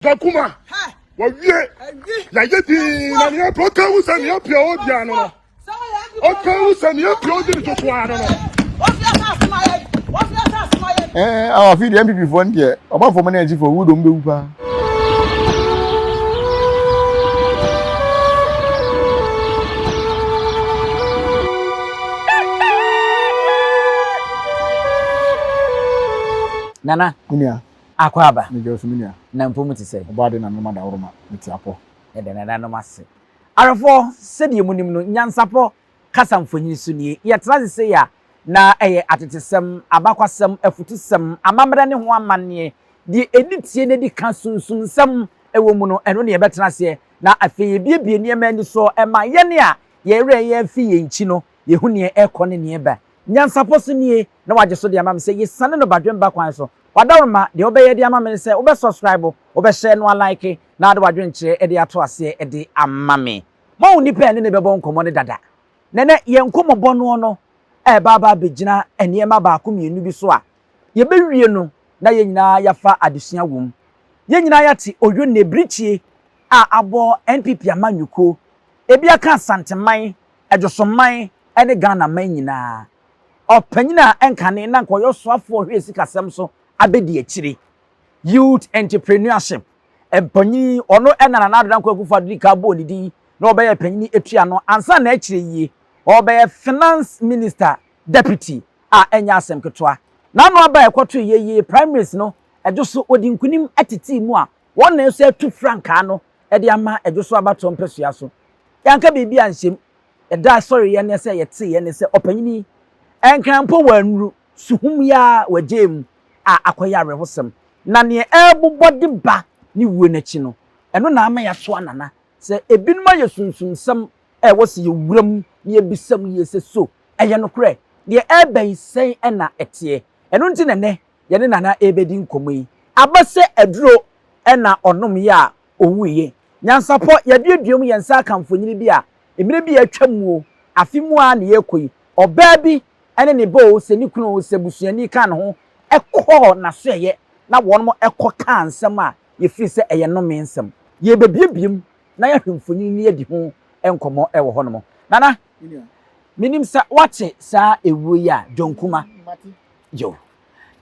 Dakuma, wɔwie yɛayɛ dii na nea pɛ ɔka hu sɛ nea pɛ ɔdi ano no ɔka hu sɛ nea pɛ ɔdi ne toto ano no. Ɛɛ awo afi deɛ NPP foɔ no deɛ ɔba fam ne akyi foɔ wu dom bɛwu paa. Nana. Menua. Akwaaba. Megye wo so me nua. Na mpo mu te sɛn? Ɔbɔade nananom adaworoma, mete apɔ. Yɛda nananom ase. Awerɛfoɔ, sɛdeɛ monim no, nyansapɔ kasa mfonini so nie. Yɛtena ase sei a, na ɛyɛ atetesɛm, abakwasɛm, afutusɛm, amammerɛ ne ho amanneɛ. Deɛ ɛdi tie na ɛdi ka sunsumsɛm wɔ mu no, ɛno na yɛbɛtena aseɛ na afei yɛbuebue nneɛma ani so ma yɛn a yɛn werɛ reyɛ afi yɛn nkyi no, yɛhu deɛ ɛrekɔ ne deɛ ɛreba. Nyansapɔ so nie, na wagye so de ama me sɛ yɛsiane no badwemba kwan so. W'adaworoma, deɛ wobɛyɛ de ama me ne sɛ wobɛ subscribe, wobɛ share na walike na wode w'adwenkyerɛ de ato aseɛ de ama me. Moahu nipa a yɛne no bɛbɔ nkɔmmɔ no dada. Na ɛnɛ yɛn nkɔmmɔbɔ noɔ no ɛreba aba abɛgyina nneɛma baako mmienu bi so a yɛbɛwie no na yɛn nyinaa yɛafa adesua wɔ mu. Yɛn nyinaa yɛate Oyonne birikyie a abɔ NPP amanyɔkuo, ebi aka Asanteman, Adwosoman ne Ghana man nyinaa. Ɔpanyin a ɛnkane na anka ɔyɛ ɔsoafoɔ ɔhwɛ sikasɛm so abɛdi akyire, Youth Entrepreneurship mpanyin, ɔno na Nana Addo Dankwa Akufo-Addo dii kan bɔɔ ne din na ɔbɛyɛɛ panyin atua ano ansa na akyire yi ɔrebɛyɛ Finance Minister Deputy a ɛnyɛ asɛm ketewa. N'ano aba a ɛkɔtoeɛ yie primaries no, ɛdwo so ɔdi nkunim tetee mu a wɔn na nso atu frankaa no de ama ɛdwo so abatoɔ mpɛsoa so. Yɛanka biribi anhyɛ mu. Ɛda a ɛsɔreeɛ ne sɛ yɛteeɛ ne sɛ ɔpanyin yi, ɛnkra mpo wannuru, suhum yi ara wagyae mu a akɔyɛ awerɛhosɛm. Na nea ɛrebobɔ de ba ne wuo no akyi no, ɛno na ama yɛasoa Nana sɛ ebinom ayɛ sunsumsɛm a ɛwɔ sɛ yɛwura mu na yɛbisa mu yie sɛ so ɛyɛ nokorɛ? Deɛ ɛreba yi sɛn na ɛteɛ? Ɛno nti na ɛnnɛ yɛne Nana rebɛdi nkɔmmɔ yi. Aba sɛ aduro na ɔnomeeɛ a owuiɛ. Nyansapɔ, yɛaduadua mu yɛn nsa aka mfonini bi a mmerɛ bi a atwa mu o, afe mu ara na yɛrekɔ yi, ɔbaa bi ne ne ba o, sɛ ne kunu o, sɛ busuani ka ne ho kɔɔ n'asoɛeɛ na wɔn kɔ kaa nsɛm a yɛfiri sɛ ɛyɛ nnome nsɛm. Yɛrebɛbuebue mu na yɛahwɛ mfonini no yɛadi ho nkɔmmɔ wɔ hɔnom. Nana, menim sɛ woate saa ewuo yi a, John Kuma. Yo.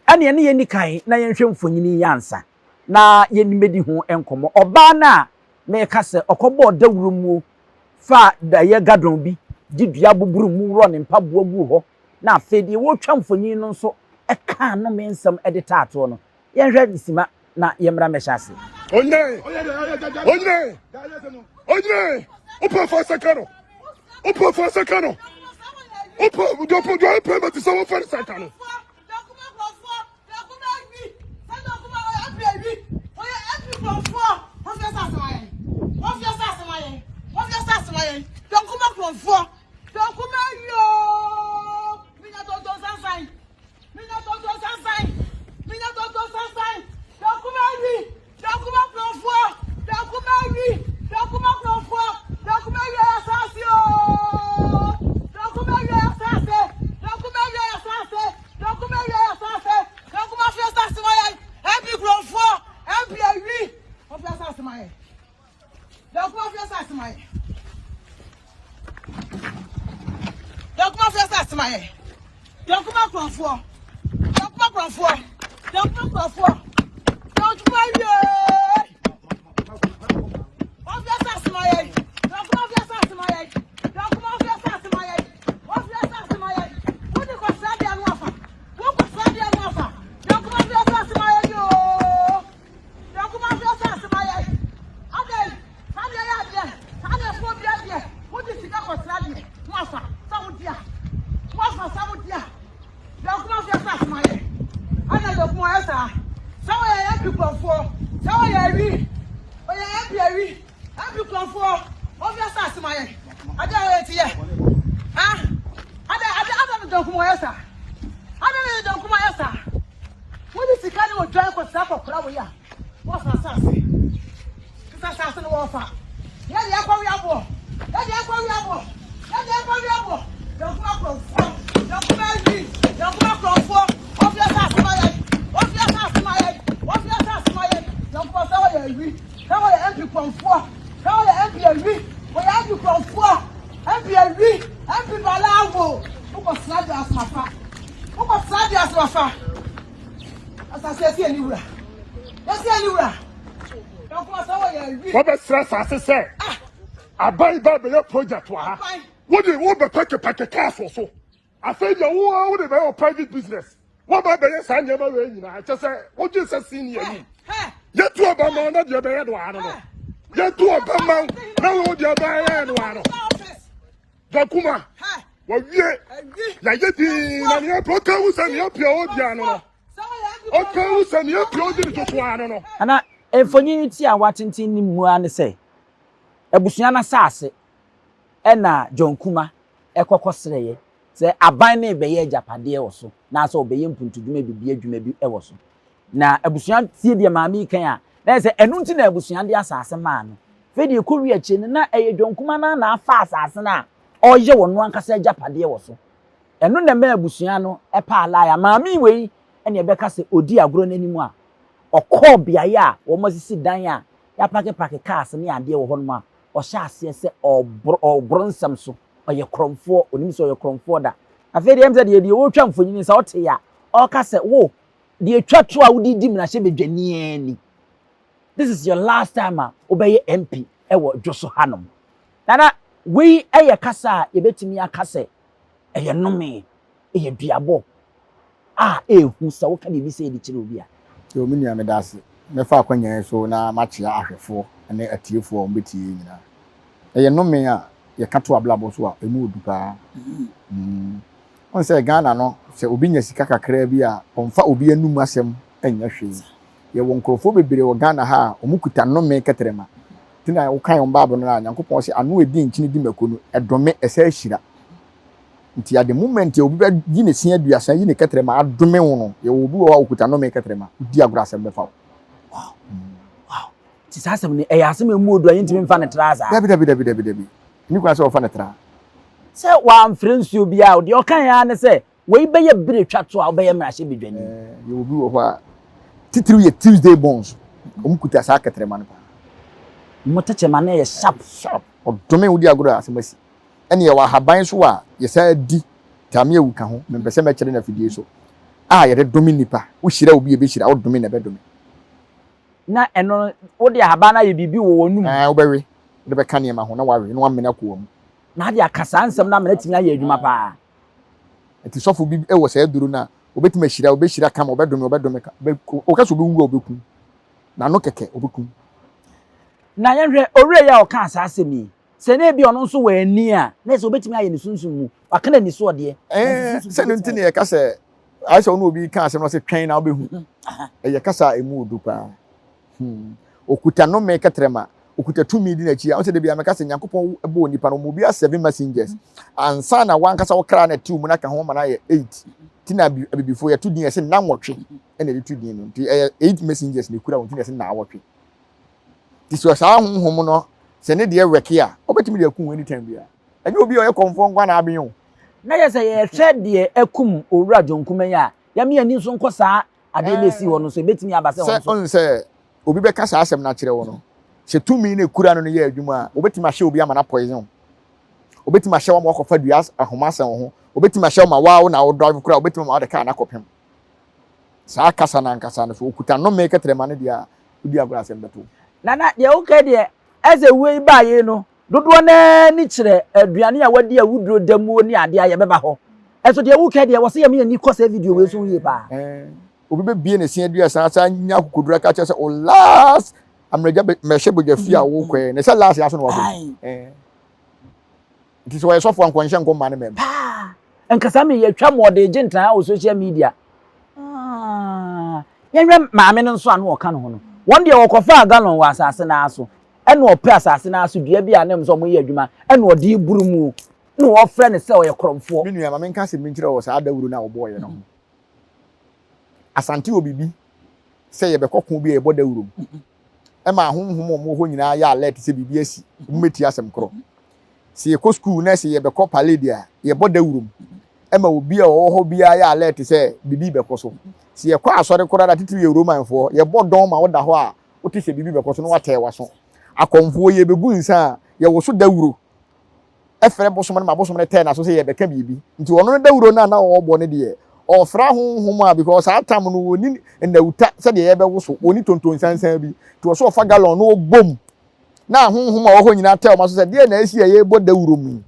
Ɛneɛ ne yɛnni kan na yɛnhwɛ mfonini yi ansa. na yɛmmɛdi ho nkɔmmɔ. Ɔbaa no a meka sɛ ɔkɔbɔɔ dawuro muo faa daeɛ gadɔn bi de dua boboro mu worɔ ne mpaboa guu hɔ na afei deɛ wɔretwa mfonyin no nso kaa nnome nsɛm de taa toɔ no. Yɛnhwɛ sima na yɛmmra mmɛhyɛ ase. Onyine! Onyine! Onyine! Wopɛ fa sɛ ka no. Wopɛ fa sɛ ka no. Wopɛ dɔpɔ dɔpɔ pɛ bɛ te sɛ wɔfa sɛ ka no. wɔyɛ awi. Hwɛ wɔyɛ MP korɔmfoɔ. Hwɛ wɔyɛ MP awi. Wɔyɛ MP korɔmfoɔ. MP awi. MP balawo. Wokɔ sra de asomafa. Wokɔ sra de asomafa. Asase yɛsi ani wura. Yɛsi ani wura. Yɔnko sɛ wɔyɛ awi. Wɔbɛsrɛ asase sɛ aban ba bɛyɛ project wɔ ha. Wode wobɛpɛkepɛke cars wɔ so. Afei deɛ wo ara wode bɛyɛ wo private business. Woaba bɛyɛ saa nneɛma wei nyinaa. Kyɛ sɛ wogye sɛ senior yi. Yɛtu ɔba ma wo na deɛ bɛyɛ no ano no. Yɛtu ɔba ma wo na wo deɛ bɛyɛ no ano. Jakuma, wɔwie. Yɛayɛ dii na nea pɛ ɔka wu sɛ nea pɛ ɔdi ano no. Ɔka wu sɛ nea pɛ ɔdi ne toto ano no. Ana mfonyin ti a wɔatenten no mu ara ne sɛ abusua no asase na John Kumah kɔ kɔsrɛeɛ sɛ aban no rebɛyɛ agyapadeɛ wɔ so na sɛ ɔbɛyɛ mpuntudwuma biribi adwuma bi wɔ so. Na abusua tie deɛ maame yi kan a, na yɛ sɛ ɛno nti na abusua de asase maa no. Afei deɛ ɛkɔwie akyire no, na ɛyɛ John Kumah no ara na afa asase no a ɔreyɛ ɔno ankasa agyapadeɛ wɔ so. Ɛno na ɛmaa abusua no paa lie a maame wei na ɛbɛka sɛ ɔdi agorɔ no anim a ɔkɔɔ beaeɛ a wɔasisi dan a yɛapakepake cars ne adeɛ wɔ hɔnom a ɔhyɛ aseɛ sɛ ɔreboro ɔreboro nsɛm so, ɔyɛ korɔmfoɔ, ɔnim sɛ ɔyɛ korɔmfoɔ da. Afei deɛ ɛm sɛ deɛ deɛ ɔretwa mfonini sɛ ɔte a ɔreka sɛ wo deɛ ɛtwa to a wode di mmarahyɛbadwani ara ni. This is your last time a wobɛyɛ MP wɔ dwo so hanom. Nana, wei yɛ kasa a yɛbɛtumi aka sɛ ɛyɛ nnome, ɛyɛ duabɔ a ɛyɛ hu sɛ woka biribi sei de kyerɛ obi a. Yoo me nua meda ase. Mɛfa akwanya yi so na makyea ahwɛfoɔ ne atiefoɔ a wɔbɛtie yɛn nyinaa. Ɛyɛ nnome a yɛka to abrabɔ so a ɛmu ɔdu paa. Mm. Wohu sɛ Ghana no, sɛ obi nya sika kakraa bi a, ɔmfa obi anum asɛm nyɛ hwee. Yɛwɔ nkurɔfoɔ bebree wɔ Ghana ha a wɔkuta nnome kɛtrɛma. Nti na wokan wɔn Bible no a, Nyankopɔn se ano a ɛdi nkyene di mako no, ɛdome, ɛsɛ hyira. Nti at the moment a obi bɛyi ne se aduasa, yi ne kɛtrɛma adome wo no, yɛwɔ obi wɔ hɔ a okuta nnome kɛtrɛma, wodi agorɔ asɛm bɛfa wo. Wow. Wow. Nti saa asɛm no, ɛyɛ asɛm a emu odu a yɛntumi mfa no tra saa. Dabi, dabi, dabi, dabi, dabi. Ɛni kwan sɛ wɔfa no tra. Sɛ wamfrɛ nsuo biara, deɛ ɔkaeɛ ara ne sɛ, wei bɛyɛ bere twa to a wobɛyɛ mmarahyɛbadwani. Ɛɛ, yɛwɔ obi wɔ hɔ a, titiriw yɛ Tuesday borns, wɔn kuta saa kɛtrɛma no paa. Wɔn tɛkyɛma no yɛ sharp. Sharp. Ɔdome wodi agorɔ a asɛm asi. Ɛne yɛwɔ ahaban nso a yɛsan di, Tamia wu ka ho, mempɛ sɛ mɛkyerɛ no afidie so, a yɛde dome nnipa. Wohyira obi a ɛbɛhyira, wodome no ɛbɛdome. Na ɛno no, wode ahaban no ayɛ biribi wɔ w'anum. Ɛɛ, wobɛwe, wode bɛka nneɛma ho na woawe na woamene akɔ w'amu. Na ade aka saa nsɛm no ama no atumi ayɛ adwuma paa. Nti sɔfo bi wɔ saa aduro no a, obɛtumi ahyira, obɛhyira kama, ɔbɛdome, ɔbɛdome, ɔka sɛ ɔbɛwu a ɔbɛkum. N'ano kɛkɛ, ɔbɛkum. Na yɛnhwɛ, owura yi a ɔkaa saa asɛm yi, Sɛ na ebia ɔno nso wɔ ani a, na ɛsɛ sɛ obetumi ayɛ ne sunsum mu. Waka n'anisoɔdeɛ. Ɛɛ, sɛ no nti na yɛka sɛ, ayɛ sɛ wo ne obi reka asɛm na ɔsɛ twɛn na wobɛhu. Mhm. Ɛyɛ kasa a ɛmu odu paa. Hmm. Okuta nnome kɛtrɛma, okuta tumi di n'akyi a, ɔsɛ da bi a mɛka sɛ Nyankopɔn bɔɔ nipa no, ɔma obi seven messengers. Mhm. Ansa na wankasa wo kra na ɛtew mu no aka ho ma no ayɛ eight. Nti na abibifoɔ yɛto din yɛsɛ nna nwɔtwe ɛna yɛde to din no. Nti ɛyɛ eight messengers na ekura wɔn nti na yɛsɛ nna awɔtwe. Nti sɛ saa honhom no sɛ ne deɛ wɛke a, ɔbɛtumi de akum anytime biara. Ɛnyɛ obi a ɔyɛ kɔmfoɔ nko na aben o. Na yɛ sɛ yɛhwɛ deɛ akum Owura John Kumah yi a, yɛma yɛn ani nso nkɔ saa adeɛ no a ɛsii hɔ no so. Ɛbɛtumi aba sɛ ɔno nso. Sɛ ɔn sɛ obi bɛka saa asɛm no akyerɛ wo no, sɛ tumi no ekura no no yɛ adwuma a, obetumi ahyɛ obi ama no apoison wo. Obetumi ahyɛ wo ama wakɔfa dua ahoma asɛn wo ho. Obetumi ahyɛ wo ma waa wo na wo drive koraa, obetumi ama wode kaa no akɔpem. Saa kasa no ankasa no, sɛ ɔkuta nnome kɛtrɛma no deɛ a, wodi agorɔ asɛm bɛto wo. Nana, deɛ woka yi deɛ, ɛsɛ wei baa yei no, dodoɔ no ara ani kyerɛ aduane a wadi awuduro da muo ne adeɛ a yɛbɛba hɔ. Ɛnso deɛ woka yi deɛ, wɔsɛ yɛma yɛn ani kɔ saa video wei so yie paa. Ɛɛ, obi bɛbue ne se aduasa asan anya akokoduro aka akyerɛ sɛ, o last ammerɛgya mmɛhyɛ bɔgya fie a wokɔɛ, na ɛsɛ last yɛ aso na wakɔ. Ɛɛ. Nti sɛ ɔyɛ sɔfo a nkɔnhyɛ nkɔ mma ne mɛm. Paa! Nka saa mmerɛ yɛtwa mu ɔde regye ntra wɔ social media. Ah, yɛnhwɛ maame no nso a na ɔka ne ho no. Wɔn deɛ wɔkɔfaa gallon wɔ asase no ara so, ɛna ɔpɛ asase no ara so dua bi a na ɛmu sɛ wɔyɛ adwuma, ɛna ɔde reburu mu, na wɔfrɛ no sɛ ɔyɛ korɔmfoɔ. Me nua, ma menka asɛm bi nkyerɛ wo wɔ saa dawuro no a wɔbɔeɛ no ho. Asante wɔ biribi sɛ yɛbɛkɔ ko bi a yɛbɔ dawuro mu. Ɛma ahonhom a wɔwɔ hɔ nyinaa yɛ alert sɛ biribi asi, wɔmmɛtie asɛm korɔ. Sɛ yɛkɔ sukuu na sɛ yɛbɛkɔ parade a, yɛbɔ dawuro mu. Ɛma obi a ɔwɔ hɔ biara yɛ alert sɛ biribi rebɛkɔ so. Sɛ yɛkɔ asɔre koraa na titiriw yɛ Romanfoɔ, yɛbɔ dɔn ma woda hɔ a, Wote sɛ biribi bɛkɔ so na woatɛɛ w'aso. Akɔmfoɔ yɛbɛgu nsa a, yɛwoso dawuro frɛ bosom no ma bosom no tɛɛ n'aso sɛ yɛbɛka biribi. Nti ɔno no dawuro no a na ɔrebɔ no deɛ, ɔrefrɛ ahonhom a because saa tam no wɔnni nnawuta sɛdeɛ yɛbɛwoso, wɔnni tontonsansan bi. Nti ɔsɛ ɔfa gallon na ɔbɔ mu na ahonhom a wɔwɔ hɔ nyinaa tɛɛ wɔn aso sɛ deɛ na asi a yɛrebɔ dawuro mu yi.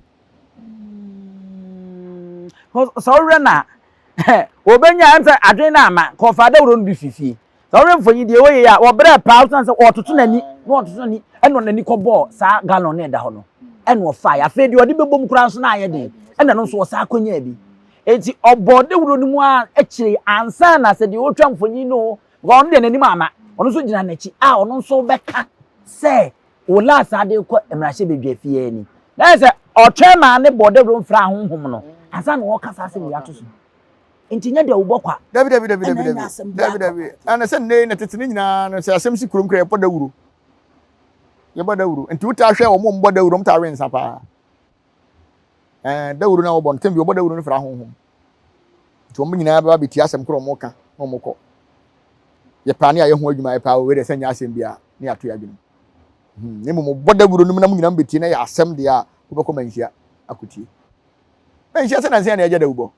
Sɛ wohwɛ no a, wɔbɛnya ɛm sɛ adwene no ama nka ɔfaa dawuro no bi fi fie. Sɛ wohwɛ mfonyin deɛ ɛwɔ yie a, wɔbrɛɛ paa osiane sɛ ɔretoto n'ani na ɔretoto n'ani ɛna n'ani kɔbɔɔ saa gallon no ɛda hɔ no ɛna ɔfaeɛ. Afei deɛ ɔde bɛbom koraa nso na ayɛ den ɛna ɛno nso ɔsan kɔnyaa bi. Enti ɔbɔɔ dawuro no mu ara akyire ansa na sɛ deɛ ɔretwa mfonyin no because ɔno deɛ n'anim ama ɔno nso gyina n'akyi a ɔno nso bɛka sɛ wo last ade rekɔ mmarahyɛbadwafie ani. Na ayɛ sɛ ɔtwɛn maa ne bɔɔ dawuro mfraa honhom no ansa na ɔreka saa asɛm wei ato so. Nti nyɛ deɛ wobɔ kwa. Dabi dabi dabi dabi dabi dabi dabi. Ɛna sɛ nnɛ na tete ne nyinaa no sɛ asɛm si kurom kura yɛbɔ dawuro. Yɛbɔ dawuro. Nti wotaa hwɛ wɔn mbɔ dawuro wɔn taa we nsa paa. Ɛɛ dawuro na wɔbɔ no tɛm bi wɔbɔ dawuro no fira honhom. Nti wɔn nyinaa bɛba bɛtie asɛm korɔ wɔn ka na wɔn kɔ. Yɛpaa ne ayɛ ho adwuma yɛpaa wei deɛ sɛ nyɛ asɛm biara ne yɛato yɛ adwene. Hmm, ne mmom wɔbɔ dawuro no mu na mo nyinaa bɛtie na yɛ asɛm deɛ a wobɛkɔ manhyia akɔtie. Manhyia sɛ nansa na yɛgya dawubɔ.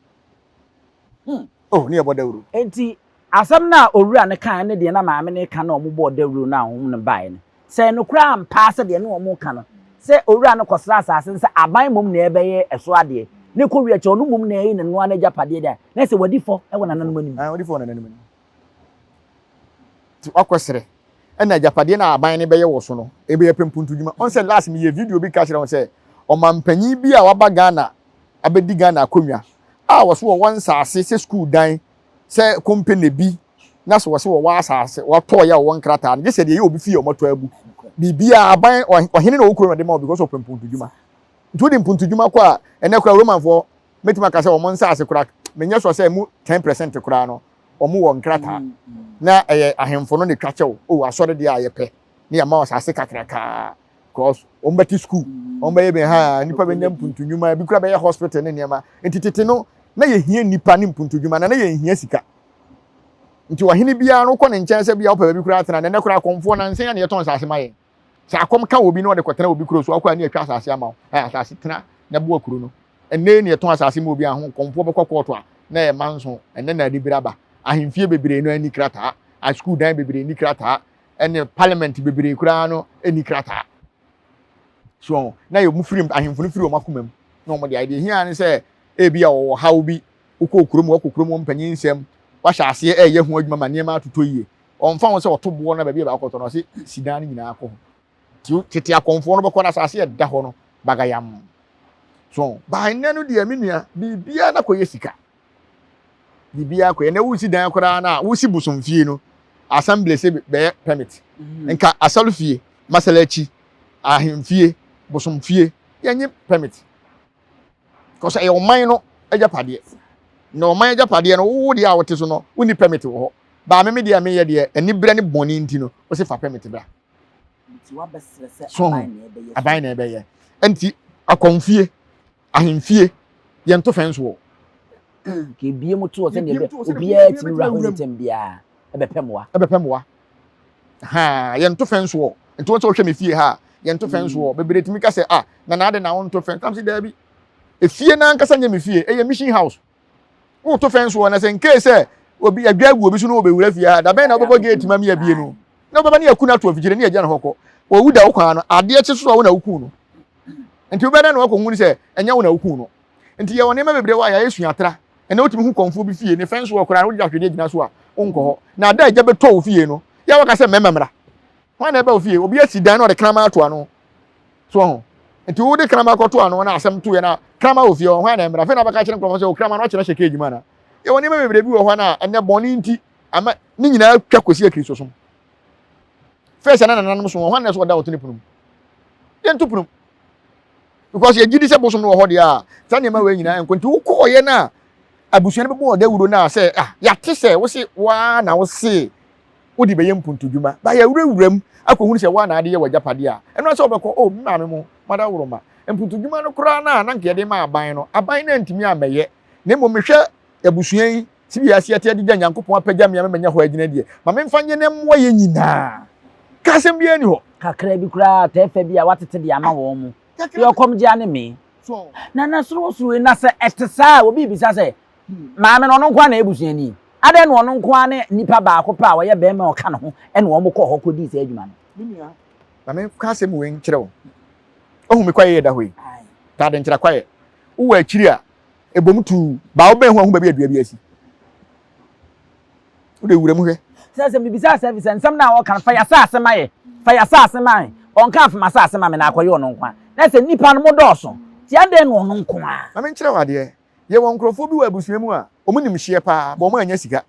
Hmm. Oh, ne yɛbɔ dawuro. Enti, asɛm no a owura no kae ne deɛ na maame no reka no a wɔbɔɔ dawuro no a wɔn no baeɛ no, sɛ ɛyɛ nokorɛ ampa ara sɛ deɛ ne wɔreka no, sɛ owura no kɔsra asase no sɛ aban mmom na ɛrebɛyɛ ɛso adeɛ, na ɛkɔwie akyire ɔno mmom na ɛyɛ ne noa n'agyapadeɛ deɛ a, na ɛsɛ wadi fɔ wɔ nananom anim. Ah, wadi fɔ wɔ nananom anim. Nti wakɔsrɛ, ɛna agyapadeɛ no a aban no bɛyɛ wɔ so no, ɛbɛyɛ pɛ mpuntudwuma. Ɔn sɛ last meyɛ video bi ka kyerɛ wɔn sɛ, ɔmampanyin bi a waba Ghana abɛdi Ghana akonnwa a wɔso wɔwɔ nsaase sɛ sukuu dan, sɛ kompene bi, na sɛ wɔse wɔwɔ asaase, wɔtɔɔeɛ a wɔwɔ nkrataa no, gye sɛ deɛ ɛyɛ obi fie a wɔatɔ agu. Biribiara, aban, ɔhene na ɔwɔ kuro no de ma wo because ɔpɛ mpuntudwuma. Nti wode mpuntudwuma kɔ a, ɛnɛ koraa Romanfoɔ, mɛtumi aka sɛ wɔn nsaase koraa, menyɛ sure sɛ ɛmu 10 percent koraa no, wɔn wɔ nkrataa. Na ɛyɛ ahemfo no na ɛtwa kyɛw, o asɔre deɛ a yɛpɛ, ne yɛama wo asaase kakrakaa. Because wɔn bɛte school, wɔn bɛyɛ bɛn ha, nipa bɛnya mpuntu nnwuma, ebi kura bɛyɛ hospital ne nneɛma. Nti tete no, na yɛhia nipa ne mpuntu dwuma, na na yɛnhia sika. Nti ɔhene biara no wokɔ ne nkyɛn sɛ bia wopɛ baabi koraa atena, na ɛnɛ koraa akɔmfoɔ nansa yi na yɛtɔn asase ma yɛn. Sɛ akɔm ka obi na ɔde kɔtena obi kuro so, akɔ a ne yɛtwa asase ama wo, ɛ asase tena na boa kuro no. Ɛnɛ yi na yɛtɔn asase ma obi a ho kɔmfoɔ bɛkɔ kɔɔto a, na ɛyɛ manso, ɛnɛ na anibere aba. Ahemfie bebree no ani krataa, asukuu dan bebree nni krataa, ɛne parliament bebree koraa no nni krataa. So na yɛ wɔn firi ahemfo no firi wɔn akoma mu na wɔn de ayɛ. Deɛ ehia ne sɛ ebi a wɔwɔ haw bi, wokɔ kurom wɔkɔ kurom wɔn mpanyin nsɛm, wahyɛ aseɛ ɛreyɛ ho adwuma ma nneɛma atotɔ yie. Ɔmfa ho sɛ ɔto boɔ na baabi a baakɔtɔ no ɔse si dan no nyinaa kɔ hɔ. Ti tete akɔmfoɔ no bɛkɔ no asase ɛda hɔ no bagayam. So baa nnɛ no deɛ me nua biribiara na kɔyɛ sika. Biribiara kɔ. Ɛnɛ wosi dan koraa na wosi bosomfie no, assembly se bɛyɛ permit. Mm. Nka asɔrefie, masalachi, ahemfie, bosomfie, yɛnye permit. Kɔsɛ ɛyɛ ɔman no agyapadeɛ. Na ɔman agyapadeɛ no, wo deɛ a wote so no, wonni permit wɔ hɔ. Baa me me deɛ a meyɛ deɛ, aniberɛ ne bɔne nti no, wose fa permit bra. So aban na ɛbɛyɛ. Nti akɔmfie, ahemfie yɛnto fɛn soɔ. Ka ebie mu to hɔ sɛdeɛ ɛbɛ obiara tumi wura hɔ anytime biara ɛbɛpɛ mmoa. Ɛbɛpɛ mmoa. Ha yɛnto fɛn soɔ. Nti wɔn sɛ wɔhwɛ me fie ha yɛnto fɛn soɔ. Bebree tumi ka sɛ ah na na ade na wɔnto fɛn. Tam si daabi. Efie n'ankasa nyɛ me fie ɛyɛ mission house. Woto fɛn soɔ na sɛ nkee sɛ obi adwa agu obi so na wɔbɛwura fie ha dabɛn na wobɛbɔ gate ma me abie no na wobɛba ne yɛku no ato afikyire ne yɛgya ne hɔ kɔ. Owu da wo kwan no adeɛ kye so a wo na woku no. Nti wobɛyɛ dɛn na woakɔhu no sɛ ɛnyɛ wo na wokuu no? Nti yɛwɔ nneɛma bebree wɔ a yɛayɛ suatra. Ɛnnɛ wotumi hu kɔmfoɔ bi fie, ne fɛn so wɔ koraa no wode ahwedeɛ gyina so a, wonkɔ hɔ. Na ada a gya bɛtɔ wo fie no, yɛ a woaka sɛ mmarima mmra. Hwan na ɛba wo fie? Obi asi dan na ɔde kraman ato ano. So ho? Nti wode kraman kɔto ano na asɛm to yɛ na kraman wɔ fie hɔ, hwan na ɛmmra? Afei na wobɛka akyerɛ nkurɔfoɔ sɛ o kraman no wakyɛ no ahyɛ cage mu anaa? Yɛwɔ nneɛma bebree bi wɔ hɔ a ɛnnɛ bɔne nti ama ne nyinaa twa kɔsi akristosom. First na nananom so wɔn hwan na ɛsɛ ɔda ɔto ne pono mu? Yɛnto pono mu. Because yɛgye di sɛ bosom no wɔ hɔ deɛ a, saa nneɛma wei nyinaa nkɔ. Nti wokɔɔyɛ no a, abusua no bɛbɔ dawuro no a sɛ, ah, yɛate sɛ wose woa na wose wode bɛyɛ mpuntudwuma. Ba yɛwurawura mu akɔhunu sɛ woa na ade yɛ w'agyapadeɛ a, ɛno sɛ wobɛkɔ, oh, me maame mo, madaworo ma. Mpuntudwuma no koraa no a na nka yɛde ma aban no, aban no antumi ammɛyɛ. Na mmom mehwɛ abusua yi Sɛ wiase ate adidi a Nyankopɔn apagya me ama manya hɔ agyina deɛ, ma memfa nyɛ na mmoa yɛn nyinaa. Ka asɛm biara ni hɔ. Kakra bi koraa tɛɛfɛ bi a watete de ama wɔn mo. Yɛ ɔkɔm gye ane mee. Na na soro soro yi na sɛ ɛte saa a obi bisa sɛ maame no ɔno nko ara na ɛyɛ busuani. Adɛn na ɔno nko ara ne nipa baako pɛ a ɔyɛ bɛrima a ɔka ne ho ɛna wɔn kɔɔ hɔ kɔdii saa adwuma no. Me nua, ma menka asɛm wei nkyerɛ wo. Woahu me kwaeɛ yi ɛda hɔ yi? Taade nkyerɛ kwaeɛ. Wowɔ akyiri a, ɛbom tuu. Baa wobɛn ho a, hu baabi a dua bi asi. Wode wura mu hwɛ. Sɛ sɛ mebisa sɛ sɛ nsɛm no a ɔka no fa yɛ asase ma yɛ fa yɛ asase ma me ɔnka afa m'asase ma me na akɔyɛ ɔno nko a na sɛ nnipa no mo dɔɔso nti adɛn na ɔno nko a. Ma menkyerɛ wo adeɛ, yɛwɔ nkurɔfoɔ bi wɔ abusua mu a wɔn nim hyeɛ paa but wɔn annya sika.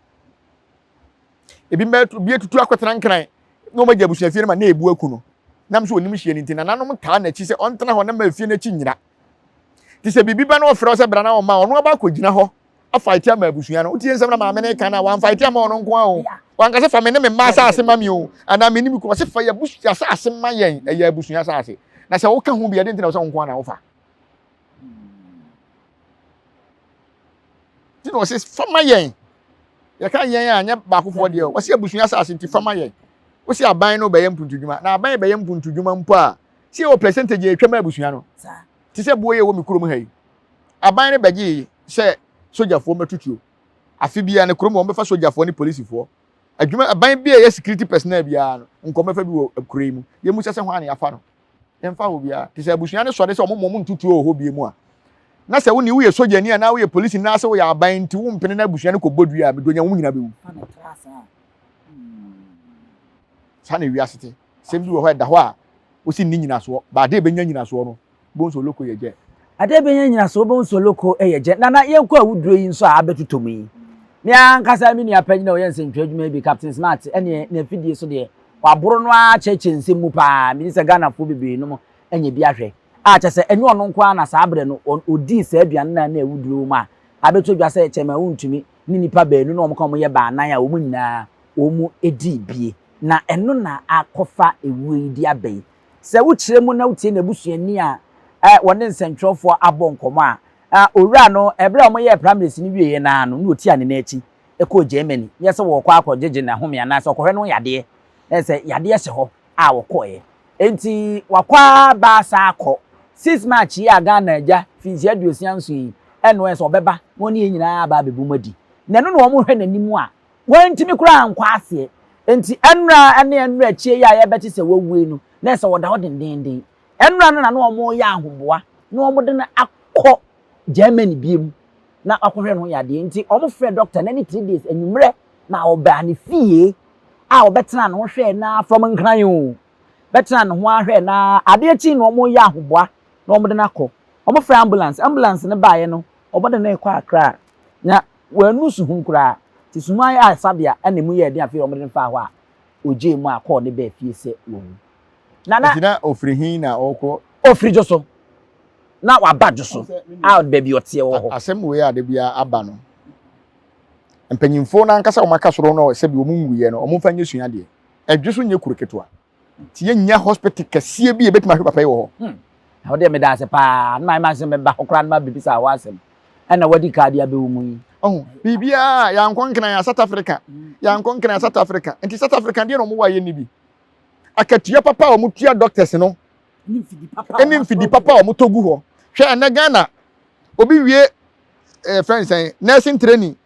Ebi mma bi atutu akɔtena Nkran na wɔn agya abusua fie no ma na ebu aku no. Nam sɛ ɔnim hyeɛ no nti nananom taa n'akyi sɛ ɔntena hɔ na ma efie no akyi nyina. Nti sɛ biribi ba na ɔfrɛ wo sɛ bra na ɔmma ɔno aba akɔgyina hɔ afaete ama abusua no. Wotie nsɛm na maame no reka no a, wamfaete ama ɔno nko ara o. Wanka sɛ fa me ne me mma asase ma me o, anaa me ne me kunu. Ɔse fa yɛ abusua asase ma yɛn, ɛyɛ abusua asase. Na sɛ woka ho bi a, ɛde nti na sɛ wo nko ara na wofa? Nti na ɔse fa ma yɛn. Yɛka yɛn a, nyɛ baakofoɔ deɛ o. Ɔse abusua asase nti fa ma yɛn. Wose aban no bɛyɛ mpuntudwuma. Na aban bɛyɛ mpuntudwuma mpo a, sɛ yɛwɔ percentage a ɛtwa ma abusua no. Te sɛ boɔ yi a ɛwɔ me kurom ha yi. Aban no bɛgyee sɛ sogyafoɔ mmɛto tuo. Afe biara no, kurom hɔ wɔbɛfa sogyafoɔ ne polisifoɔ. Adwuma, aban bi a ɛyɛ security personnel biara no, nka wɔbɛfa bi wɔ kuro yi mu. Yɛmmisa sɛ hwan na yɛafa no. Yɛmfa obiara. Te sɛ abusua no sɔre sɛ wɔn mmom nto tuo wɔ hɔ bio mu a, na sɛ wo ne woyɛ sogyani anaa woyɛ polisini na sɛ woyɛ aban nti wompene na abusua no kɔbɔ dua a, medonya wɔn nyinaa bɛwu. Saa na wiase te. Sɛm bi wɔ hɔ a ɛda hɔ a wosi nni nyinasoɔ, ba adeɛ ɛbɛnya nyinasoɔ no, wobɛhu sɛ oloko yɛ gyɛ. Adeɛ ɛbɛnya nyinasoɔ wobɛhu sɛ oloko yɛ gyɛ. Nana yɛnkɔ awuduro yi nso a abɛtotɔ mu yi. Me ankasa me nua panyin a ɔyɛ nsɛntwerɛ adwuma yi bi, Captain Smart, ɛneɛ n'afidie so deɛ, waboro no ara kyerɛkyerɛ nsɛm mu paa. Megye sɛ Ghanafoɔ bebree nom anya bi ahwɛ. A kyerɛ sɛ ɛnyɛ ɔno nko ara na saa berɛ no ɔdii saa aduane no a na awuduro wɔ mu a abɛtɔ dwa sɛ Chairman Wontumi ne nnipa baanu na wɔka wɔn yɛ baanan a wɔn nyinaa wɔn dii bie. Na ɛno na akɔfa ewuo yi de aba yi. Sɛ wokyerɛ mu na wotie n'abusuani a wɔne nsɛntwerɛfoɔ abɔ nkɔmmɔ a, owura no, ɛberɛ a wɔyɛɛ primaries no wieeɛ no ara no, na ɔtiaa ne nan akyi kɔɔ Germany. Nyɛ sɛ wɔrekɔ akɔgyegye n'ahome anaasɛ ɔkɔhwɛ ne ho yadeɛ. Na sɛ yadeɛ hyɛ hɔ a wɔkɔeɛ. Enti wakɔ ara ba asa akɔ. 6 March yi a Ghana agya mfinhyia 67 yi, ɛna ɔyɛ sɛ ɔbɛba na ɔne yɛn nyinaa aba abɛbom adi. Na ɛno na wɔhwɛ n'anim a Wantumi koraa ankɔ aseɛ. Enti ɛnora ne ɛnora akyire yi a yɛbɛte sɛ wawu yi no, na ɛsɛ wɔda hɔ dendeenden. Ɛnora no na na wɔreyɛ ahoboa na wɔde no akɔ Germany biom na wakɔhwɛ ne ho yadeɛ. Nti wɔfrɛɛ dɔkta no ɛne 3 days anwummerɛ na ɔbaa ne fie a ɔbɛtenaa ne ho hwɛɛ no ara from Nkran o, bɛtenaa ne ho ara hwɛɛ no ara. Adeɛ kyee na wɔreyɛ ahoboa na wɔde no akɔ. Wɔfrɛɛ ambulance, ambulance no baeɛ no wɔde no rekɔ Accra na Wannu suhum koraa. Nti suhum ayɛ asabea na emu yɛɛ den afei wɔde no faa hɔ a ogyee mu a kɔɔ ne baa fie sɛ wawu. Na na. Nti na ofiri he na ɔɔkɔ? Ofiri Dwoso. Na waba Dwoso a baabi ɔteɛ wɔ hɔ. Asɛm wei a da biara aba no, mpanyimfoɔ no ankasa a wɔaka soro no sɛbi wɔn nwuiɛ no, wɔmfa nyɛ suadeɛ. Ɛdwoso nyɛ kuro ketewa. Nti yɛnnya hospital kɛseɛ bi a yɛbɛtumi ahwɛ papa yi wɔ hɔ. Hmm. Na wo deɛ meda ase paa. Na mayɛ m'asɛm mɛba hɔ koraa na mabɛbisa wo asɛm. Ɛna wadi ka de abɛwo mu yi. Ɔho, biribiara yɛankɔ nkran a South Africa, yɛankɔ nkran a South Africa. Nti South Africa deɛ na wɔn wɔ a yɛnni bi. Akatua papa a wɔn tua doctors no, ɛne mfidi papa a wɔn tɔ gu hɔ. Hwɛ ɛnɛ Ghana, obi wie ɛɛ eh, fɛn sɛn nursing training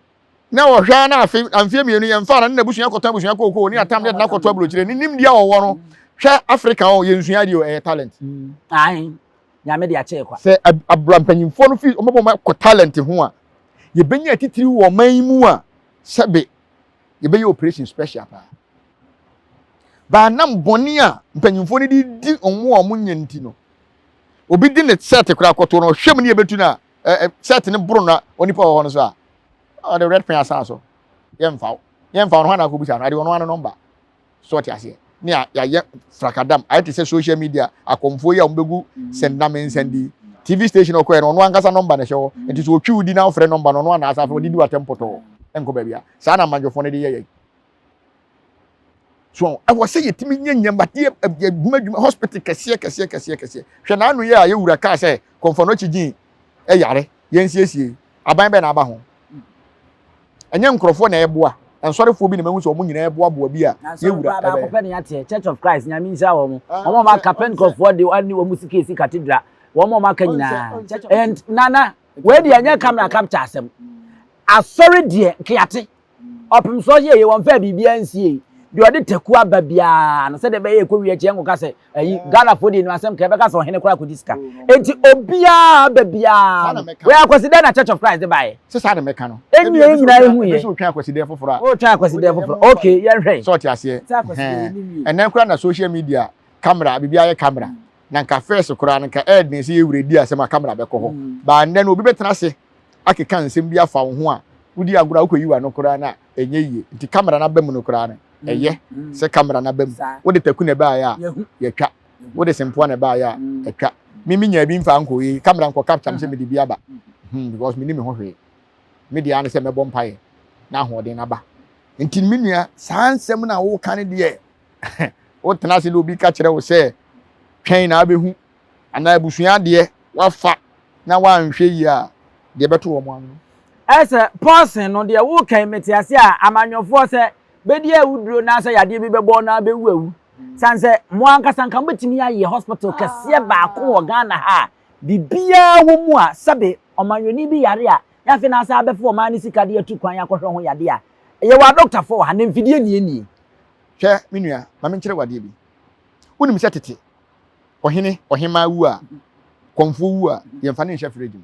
na ɔhwɛ ara na afe mfeɛ mmienu yɛn fa na ne n'abusua kɔtɔn abusua kookoo ne atam ne ɛde n'akɔtɔ aburokyire ne nimdeɛ a ɔwɔ no hwɛ Africa hɔ yɛn nsua adeɛ o ɛyɛ talent. Ae nyame de akyɛ kwa. Sɛ abura mpanyinfoɔ no fi wɔn bɔ wɔn kɔ talent ho a yɛbɛnya atitiriw wɔ ɔman yi mu a sɛbe yɛbɛyɛ operation special paa. Baanam bɔne a mpanyinfoɔ no de di wɔn a wɔn nyɛ nti no obi di ne sɛte koraa kɔto no ɔhwɛ mu ne yɛbɛtu no a sɛte no boro na onipa wɔ hɔ no so a ɔde red pen asan so yɛmfa wo yɛmfa wo no hɔ na akɔbisa no ade ɔno ano nɔmba so ɔte aseɛ ne yɛayɛ frakadam ayɛ te sɛ social media akɔmfoɔ yi a wɔbɛgu sɛndame nsɛndi tv station ɔkɔɛ no ɔno ankasa nɔmba na ɛhyɛ hɔ nti sɛ ɔtwi wo di na wofrɛ nɔmba no ɔno anaasa afei ɔde di w'atɛm pɔtɔɔ ɛnkɔ baabi a saa na amadwofoɔ no de yɛ yɛn So ɛwɔ sɛ yɛtumi nya nyamadeɛ adwuma adwuma hospital kɛseɛ kɛseɛ kɛseɛ kɛseɛ. Hwɛ n'ano yɛ a yɛwura kaa sɛ kɔmfɔnɔkyi gyin ɛyare yɛnsiesie aban bɛn na aba ho. Ɛnyɛ nkurɔfoɔ na ɛboa. Nsɔrefoɔ bi na mahu sɛ wɔn nyinaa boaboa bi a yɛwura ɛbɛyɛ. Baako pɛ na yɛateɛ, Church of Christ, Nyame nhyira wɔn. Wɔn a wɔaka Pentecostefoɔ de wɔn wɔn sika esi cathedral, wɔn a wɔaka nyinaa. And nana, wei deɛ ɛnyɛ camera capture asɛm. Asɔre deɛ nkeate. Ɔpem so ɔyɛ yɛ wɔn fɛ biribiara nsie. Deɛ ɔde taku aba biara no sɛdeɛ ɛbɛyɛ ɛkɔ wie akyi ɛnkɔka sɛ ayi Ghanafoɔ deɛ nim asɛm ka ɛbɛka sɛ ɔhene koraa kɔdi sika. Enti obiara aba biara no wei akwasideɛ na Church of Christ de baeɛ. Sɛ saa na mɛka no. Ɛnni yɛn nyinaa ehu yɛ. Ebi sɛ otwɛn akwasideɛ foforɔ a. Otwɛn akwasideɛ foforɔ. Okay, yɛnhwɛ. Sɛ ɔte aseɛ. Ɛnɛ koraa na social media camera biribi ayɛ camera. Na nka first koraa no nka ɛyɛ den sɛ yɛwura di asɛm a camera bɛkɔ hɔ. Baa nnɛ no obi bɛtena ase akeka nsɛm bi afa wo ho a wodi agorɔ a wokɔyi w'ano koraa no a ɛnyɛ yie. Nti camera no aba mu no koraa no ɛyɛ sɛ camera no aba mu. Wode taku na ɛbaeɛ a yɛtwa. Wode sempoa na ɛbaeɛ a ɛtwa. Me menyaa bi mfa nkɔɔ yei camera nkɔ capture me sɛ mede bi aba. Hmm, because menni me ho hwee. Me deɛ ara ne sɛ mɛbɔ mpaeɛ na ahoɔden no aba. Nti me nua, saa nsɛm no a woka no deɛ, wotena ase na obi ka kyerɛ wo sɛ twɛn na abɛhu anaa abusua adeɛ wafa na woanhwɛ yie a, deɛ ɛbɛto wɔn ano. Ɛsɛ pɔsen no deɛ woka yi mete ase a amanyɔfoɔ sɛ bɛdi awuduro na sɛ yadeɛ bi bɛbɔ na bɛwu awu sane sɛ mo ankasa nka mobɛtumi ayɛ hospital kɛseɛ baako wɔ Ghana ha a biribiara wɔ mu a sɛbe ɔmanyɔni bi yare a na afei na asa abɛfa ɔman no sika de atu kwan akɔhwɛ ho yadeɛ a yɛwɔ adɔktafoɔ wɔ ha na mfidie nie nie. Hwɛ me nua, ma menkyerɛ wo adeɛ bi. Wonim sɛ tete ɔhene, ɔhemmaa wu a, kɔmfoɔ wu a, yɛmfa no nhyɛ fridge mu.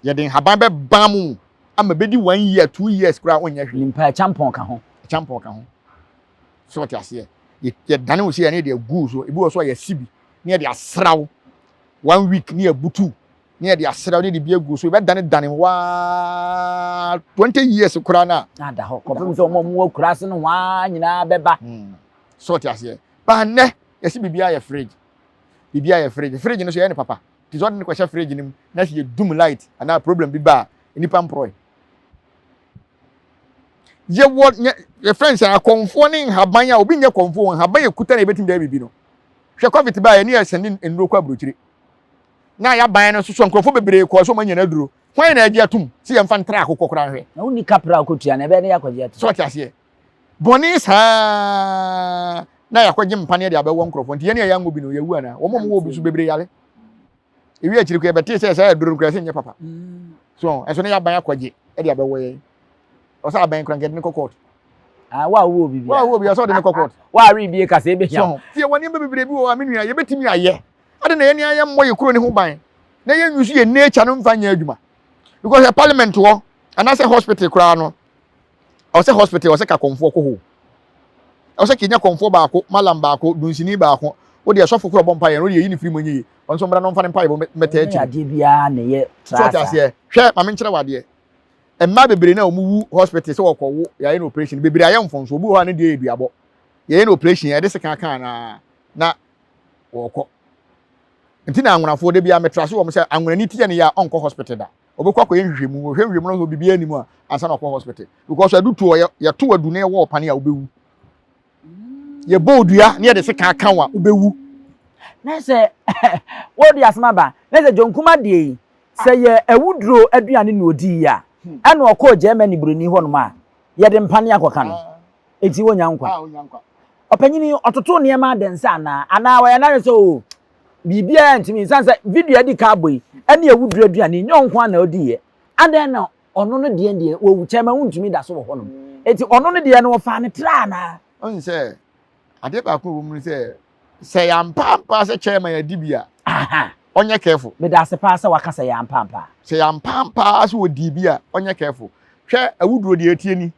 Yɛde nhaban bɛbam wo ama bɛdi one year, 2 years koraa wonyɛ hwee. Nimpa ɛkyampɔn ka ho. Ɛkyampɔn ka ho. So ɔte aseɛ. Yɛdane wo sɛ yɛne yɛde agu so. Ebi wɔ so a yɛasi bi ne yɛde asra wo. One week ne yɛabutu ne yɛde asra wo ne yɛde bi agu so. Yɛbɛdane dane waa 20 years koraa no a. Na ada hɔ kɔpem sɛ wɔn a wɔwɔ akuraase no waa nyinaa bɛba. So ɔte aseɛ. Baa nnɛ yɛsi biribiara yɛ fridge. Biribiara yɛ fridge. Fridge no so yɛyɛ ne papa. Nti sɛ ɔde no kɔhyɛ fridge no mu na sɛ yɛdum light anaa problem bi ba a, nnipa mporɔe. Yɛwɔ yɛfrɛ no sɛ akɔmfoɔ ne nhaban a obi nyɛ kɔmfoɔ nhaban yɛ kuta na yɛbɛtumi de ayɛ biribi no. Hwɛ COVID baa yɛne yɛsɛnde nnuro kɔ aburokyire. Na yɛaban no nso so nkurɔfoɔ bebree kɔɔ so ɔma nya no aduro. Hwan na agye atom sɛ yɛmfa ntra akokɔ koraa nhwɛ? Na wonni kapra a wokɔtua no, ɛbɛyɛ ne yɛakɔgye atom. So ɔte aseɛ? Bɔne saa na yɛakɔgye mpaneɛ de abɛwɔ nkurɔfoɔ nti yɛne a yɛanwɔ bi no yɛwu anaa? Wɔn a wɔwɔ bi so bebree yare. Ewi akyiri koraa yɛbɛtee sɛ saa aduro no koraa sɛ nyɛ papa. So ɛso ne yɛaban akɔgye de abɛwɔ yɛn. Ɔsɛ aban koraa nka yɛde no kɔ court. Ah, wa wo obi bia. Wa wo obi ɔsɛ ɔde no kɔ court. Wa awe bie kasa ebe hia. So tie wɔ nneɛma bebree bi wɔ hɔ a me nua yɛbɛtumi ayɛ. Ade na yɛne ayɛ mmɔ yɛ kuro ne ho ban na yɛn use yɛ nature no mfa nyɛ adwuma. Because yɛ parliament hɔ anaasɛ hospital koraa no ɔsɛ hospital ɔsɛ ka kɔnfoɔ kɔ hɔ. Ɔsɛ kenya kɔnfoɔ baako, malam baako, dunsini baako. Wo deɛ sɔfo koro ɔbɔ mpaeɛ no, wo deɛ yi ne firi mu nyɛ yie. Ɔno nso mmra na ɔmfa ne mpaeɛ bɔ mmɛtaa akyiri. Adeɛ biara na ɛyɛ tra saa. So ɔte aseɛ? Hwɛ, ma menkyerɛ wo adeɛ. Mmaa bebree na wɔn wu hospital sɛ wɔkɔwo, yɛayɛ no operation. Bebree ayɛ mfomso. Obi wɔ hɔ a ne deɛ yɛ duabɔ. Yɛyɛ no operation, yɛde sekan aka anaa na wɔkɔ. Nti na anwonafoɔ da biara metra so wɔn sɛ anwonani ti yɛ ne yɛ a ɔnkɔ hospital da. Ɔbɛkɔ akɔyɛ nhwehwɛmu. Ɔhwɛ nhwehwɛmu no sɛ biribiara nni mu a ansa na ɔkɔ hospital. Because adutoɔ yɛ yɛto adu na yɛwɔ ɔpane a wobɛwu. Yɛbɔ odua na yɛde sekan aka wo a wobɛwu. Na sɛ wode asɛm aba na sɛ John Kuma deɛ yi sɛ yɛ awuduro aduane na ɔdii yi a ɛna ɔkɔɔ Germany buroni hɔnom a yɛde mpane akɔka no enti wɔnya nkwa. Ɔpanyini ɔtoto nneɛma adɛnsa anaa anaa wɔyɛ n'adwene sɛ o biribiara ntumi nsan sɛ video adi ka abɔ yi ɛne awuduro aduane nyɛ ɔnko ana ɔdiiɛ adɛn na ɔno no deɛ deɛ wɔwu kyɛn ma wontumi da so wɔ hɔnom eti ɔno no deɛ no wɔfaa ne tra anaa. Ɔn sɛ adeɛ baako wɔ mu no sɛ sɛ yɛampaampa sɛ chairman adi bi a ɔnyɛ careful. Meda ase paa sɛ waka sɛ yɛampaampa. Sɛ yɛampaampa sɛ ɔdii bi a ɔnyɛ careful. Hwɛ awuduro deɛ ɛtie ni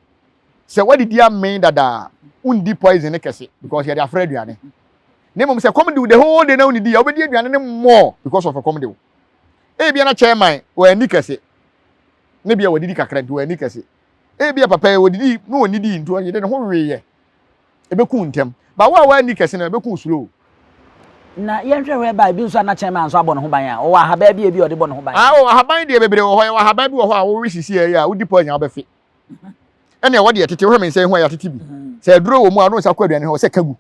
sɛ wadidi amee dada a wondi poison ne kɛse because yɛde afra aduane. Na mmom sɛ kɔm de wo the whole day na wonnidi a wobɛdi aduane no more because of ɛkɔm de wo. Ebia na chairman wanni kɛse na ebia wadidi kakra nti wanni kɛse. Ebia papa yi ɔdidi na ɔnnidi nti ɔyere ne ho weeɛ. Ɛbɛku ntɛm. But wo a woanni kɛse no ɛbɛku slow. Na yɛnhwɛ hɔ ɛba ebi nso a na chairman nso abɔ ne ho ban a ɔwɔ ahaban bi a ebi a ɔde bɔ ne ho ban. Ah oh ahaban deɛ bebree wɔ hɔ. Yɛwɔ ahaban bi wɔ hɔ a wowe sisi ɛyɛ a wodi poison a wobɛfe. Ɛna ɛwɔ deɛ tete wohwɛ me nsa yi ho a yɛatete bi. Sɛ aduro wɔ mu a wode wo nsa kɔ aduane ho sɛ ka gu.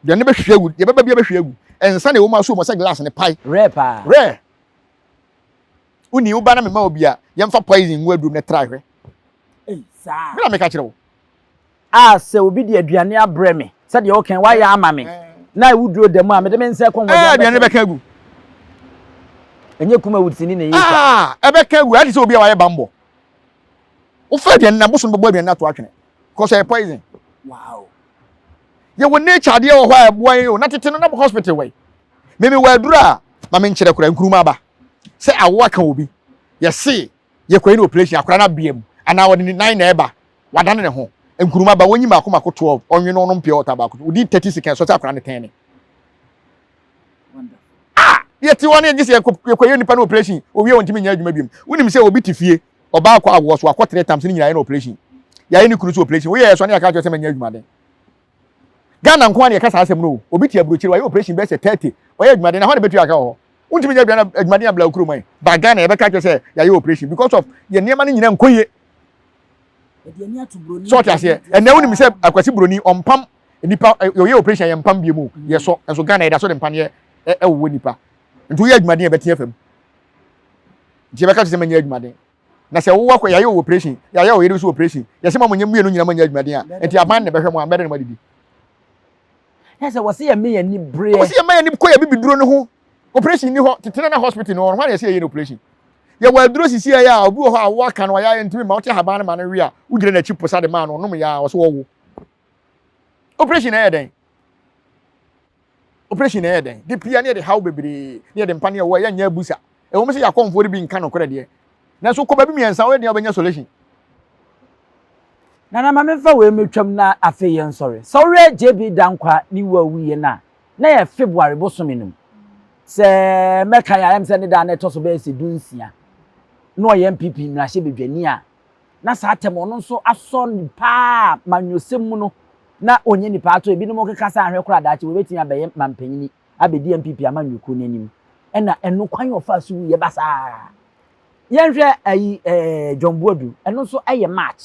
Aduane no bɛhwie agu, deɛ ɛbɛba biara bɛhwie agu. Nsa na ɛwɔ mu a so wɔ mu sɛ glass no pae. Rare paa. Rare. Woni wo ba na mema obi a yɛmfa poison ngu aduro mu na try hwɛ. Ei, saa. Me na meka kyerɛ wo. A sɛ obi de aduane abrɛ me, sɛdeɛ woka yi, woayɛ ama me, na awuduro da mu a, mede me nsa kɔ ho aduane bɛka. Ɛbɛka agu. Ɛnyɛ kumawudsini na ɛyɛ twa. Ɛbɛka agu. Ayɛ te sɛ obi a wayɛ bammɔ. Wofa aduane na bosom bɛbɔ aduane no ato atwene. Because ɛyɛ poison. Wow. Yɛwɔ nature adeɛ wɔ hɔ a ɛboa yɛn o. Na tete no na hospital wɔ yi. Meme wɔ aduro a ma menkyerɛ koraa nkuruma aba. Sɛ awo aka obi, yɛse yɛkɔyɛ no operation akora no abea mu anaa ɔde ne nan na ɛba wadane ne ho nkuruma ba wɔnyi mako mako 12 ɔnwe no ɔnom pure water baako within 30 seconds ɔsɛ akora no tɛn ne ah yɛte hɔ ne yɛgye sɛ yɛkɔyɛ nipa no operation owie wɔntumi nyɛ adwuma biom wonim sɛ obi te fie ɔbaa kɔ awoɔ so akɔ three times ne nyinaa yɛ no operation yɛayɛ ne kunu so operation woyɛ yɛ so ne yɛka kyerɛ sɛ manyɛ adwumaden Ghana nko ara na yɛka saa asɛm no o. Obi te aburokyire, wayɛ operation bɛyɛ sɛ 30, ɔyɛ adwumaden na hwan na bɛtua ka wɔ hɔ? Wontumi nyɛ aduane adwumaden abla wo kurom ɛ. Ba Ghana yɛbɛka akyerɛ sɛ yɛayɛ operation because of yɛn nneɛma no nyinaa nkɔ yie. So ɔte aseɛ? Ɛnɛ wonim sɛ Akwasi Buroni ɔmpam nipa ɔyɛ operation yɛ mpam bie mu yɛsɔ nso Ghana yɛda so de mpaneɛ ɛwowɔ nipa. Nti woyɛ adwumaden a ɛbɛte afam. Nti yɛbɛka kyerɛ sɛ manyɛ adwumaden. Na sɛ wowɔ kɔ yɛayɛ wo operation, yɛayɛ wo yere nso operation, yɛsɛ ma monyɛ mmienu nyina monyɛ adwumaden a, nti aban na ɛbɛhwɛ mo a, mɛdɛ na moadidi. Yɛ sɛ wɔsi yɛ meyɛ ni breɛ. Wɔsi yɛ meyɛ ni kɔ yɛ bibiduro no ho. Operation ni hɔ, tetena na hospital no hɔ, hɔ na yɛsɛ yɛyɛ no operation. Yɛwɔ aduro sisi yɛ a obi wɔ hɔ a wo aka no ɔyɛ ayɛ ntumi ma wote ahaban no ma no we a, wogyina n'akyi posa de maa no ɔnom yɛ a ɔso ɔwo. Operation na ɛyɛ dɛn? Operation na ɛyɛ dɛn? De pia ne yɛde haw bebree ne yɛde mpa ne ɛwɔ yɛnyɛ abusa. Ɛwɔ mu sɛ yɛakɔmfoɔ no bi nka nokorɛ deɛ. Nanso kɔ baabi mmiɛnsa woyɛ deɛ wobɛnya solution. Nana ma memfa wei mɛtwam na afei yɛnsɔre. Sɛ wohwɛ JB Danquah ne wu a ɔwuiɛ no a, na yɛ February bosome no mu. Sɛ mɛkae a, ɛyɛ me sɛ ne da a na ɛtɔ so bɛyɛ sɛ dunsia. Na ɔyɛ NPP mmarahyɛbadwani a na saa tɛm ɔno nso asɔ ne paa manyɔsɛm mu no na ɔnyɛ nipa ato ebinom keka sɛ ahwɛ koraa daakye wɔbɛtumi abɛyɛ mampanyini abɛdi NPP amanyɔkuo no anim ɛna ɛno kwan ɔfaa so wuiɛ basaa. Yɛnhwɛ ayi ɛɛ John Boadu ɛno nso ɛyɛ March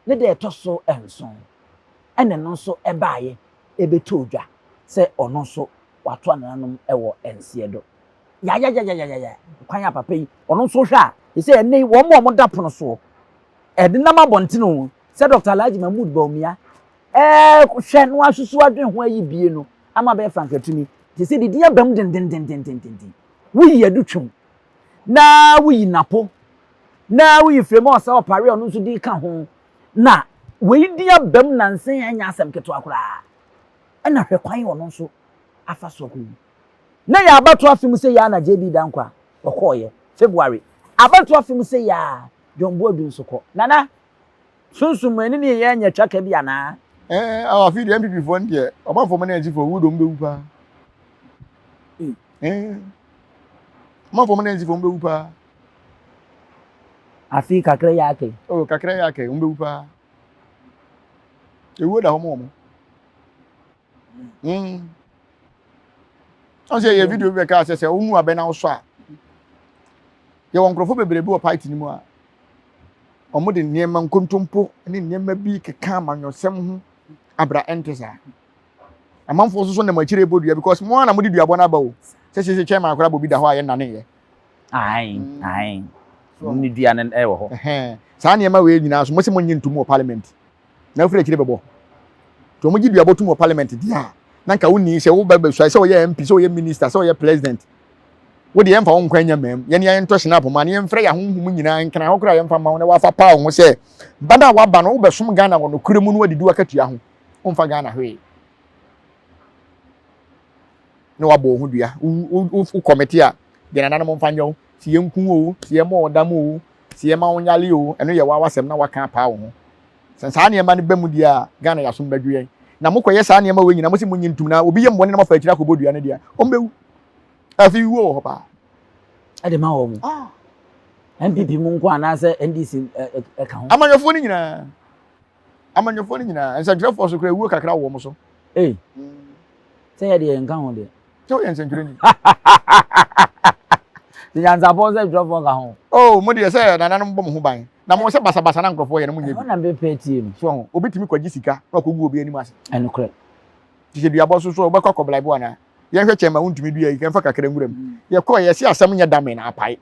ne da ɛtɔ so nson ɛna ɛno nso ɛbaeɛ ɛbɛtɔɔ dwa sɛ ɔno nso wato anananom ɛwɔ nseɛ do. Yayayayayaya kwan a papa yi ɔno nso hwɛ a ɛsɛ ɛnɛ yi wɔn a wɔda pono soɔ ɛdenam abɔntene o sɛ Dr. Alhaji Mahmood Bawumia ɛhwɛ no asusu adwene ho ayi bie no ama bɛyɛ frankatumi te sɛ didi abam dendendendendenden woyi adu twam na woyi napo na woyi frame ɔsɛ ɔpare ɔno nso di ka ho na wei di abam nansen ɛnyɛ asɛm ketewa koraa ɛna hwɛ kwan ɔno nso afa so akɔwu Na yɛ abatoɔ afe mu sɛ yi ara na JB Danquah ɔkɔɔyɛ, February. Abatoɔ afe mu sɛ yi ara John Boadu nso kɔ. Nana, sunsum mu ɛne ne yɛ anya twaka bi anaa? Ɛɛ awo afi deɛ NPP foɔ no deɛ ɔmanfoɔ mo ne NC foɔ wu de ɔmo bɛwu paa. Ɛɛ ɔmanfoɔ mo ne NC foɔ ɔmo bɛwu paa. Afi kakra yi aka yi. Oh kakra yi aka yi ɔmo bɛwu paa. Ewuo da hɔ mo ɔmo. Mm. Ɔn sɛ yɛ video bi bɛka sɛ sɛ womu abɛ na wosɔ a yɛwɔ nkurɔfoɔ bebree bi wɔ party no mu a wɔde nneɛma nkontompo ne nneɛma bi keka amanyɔsɛm ho abra ɛnte saa amanfoɔ nso so nam akyire bɔ dua because mo ara na mode duabɔ no aba o sɛ sɛ sɛ kyɛn akora bɔ bi da hɔ a yɛnaneyɛ ae ae ne dua no ɛwɔ hɔ saa nneɛma wei nyinaa so mo sɛ monnye ntom wɔ parliament na wofiri akyire bɛbɔ nti wɔn gye duabɔ tum wɔ parliament deɛ a na nka wonni sɛ wo bɛbɛsua sɛ wɔyɛ mp sɛ wɔyɛ minister sɛ wɔyɛ president wo deɛ yɛmfa wo nkwa nya mam yɛne yɛn ntɔ hyena poma ne yɛmfrɛ yɛn ahonhom nyinaa nkena hɔ koraa yɛmfa ma wo na wafa paa wo ho sɛ ba no a waba no wobɛsom Ghana wɔ nokorɛ mu no wadidi wakatua ho womfa Ghana hwee na wabɔ wo ho dua wo kɔmete a deɛ nananom mfa nyɛ wo sɛ yɛnku o sɛ yɛmmɔ wo dam o sɛ yɛma wo nyale o ɛno yɛ w'awasɛm na waka apaa wo ho sɛ saa nneɛma no ba mu deɛ a Ghana yɛasom bɛdwo yɛn na mokɔyɛ saa nneɛma wei nyina mo sɛ monyi ntom na obi yɛ mmɔne na moafa akyiri akɔbɔ dua no deɛ ɔmbɛwu afei wuo wɔ hɔ paa ɛde ma wɔ mo ah. NPP mu nko anaasɛ NDC ɛka ho amanyɔfoɔ no nyinaa amanyɔfoɔ no nyinaa nsɛntwerɛfoɔ so koraa ewuo kakra wɔ wɔn so. Ee sɛ yɛ deɛ nka ho deɛ. Sɛ woyɛ nsɛntwerɛni. Nyansafoɔ nsɛntwerɛfoɔ ka ho. Oh mo deɛ sɛ nananom bɔ mo ho ban na mo sɛ basabasa na nkurɔfoɔ yɛ no mo nyɛ bi. Ɛhɔ na mepɛ tie no. So ho obi tumi kɔgye sika na wakɔgu obi anim ase. Ɛnokorɛ. Te sɛ duabɔ so so wobɛkɔ akɔbraibo anaa? Yɛnhwɛ kyɛn ma wontumi dua yi yɛmfa kakra nwura mu. Yɛkɔɔ yɛse asɛm nyɛ dame na apae.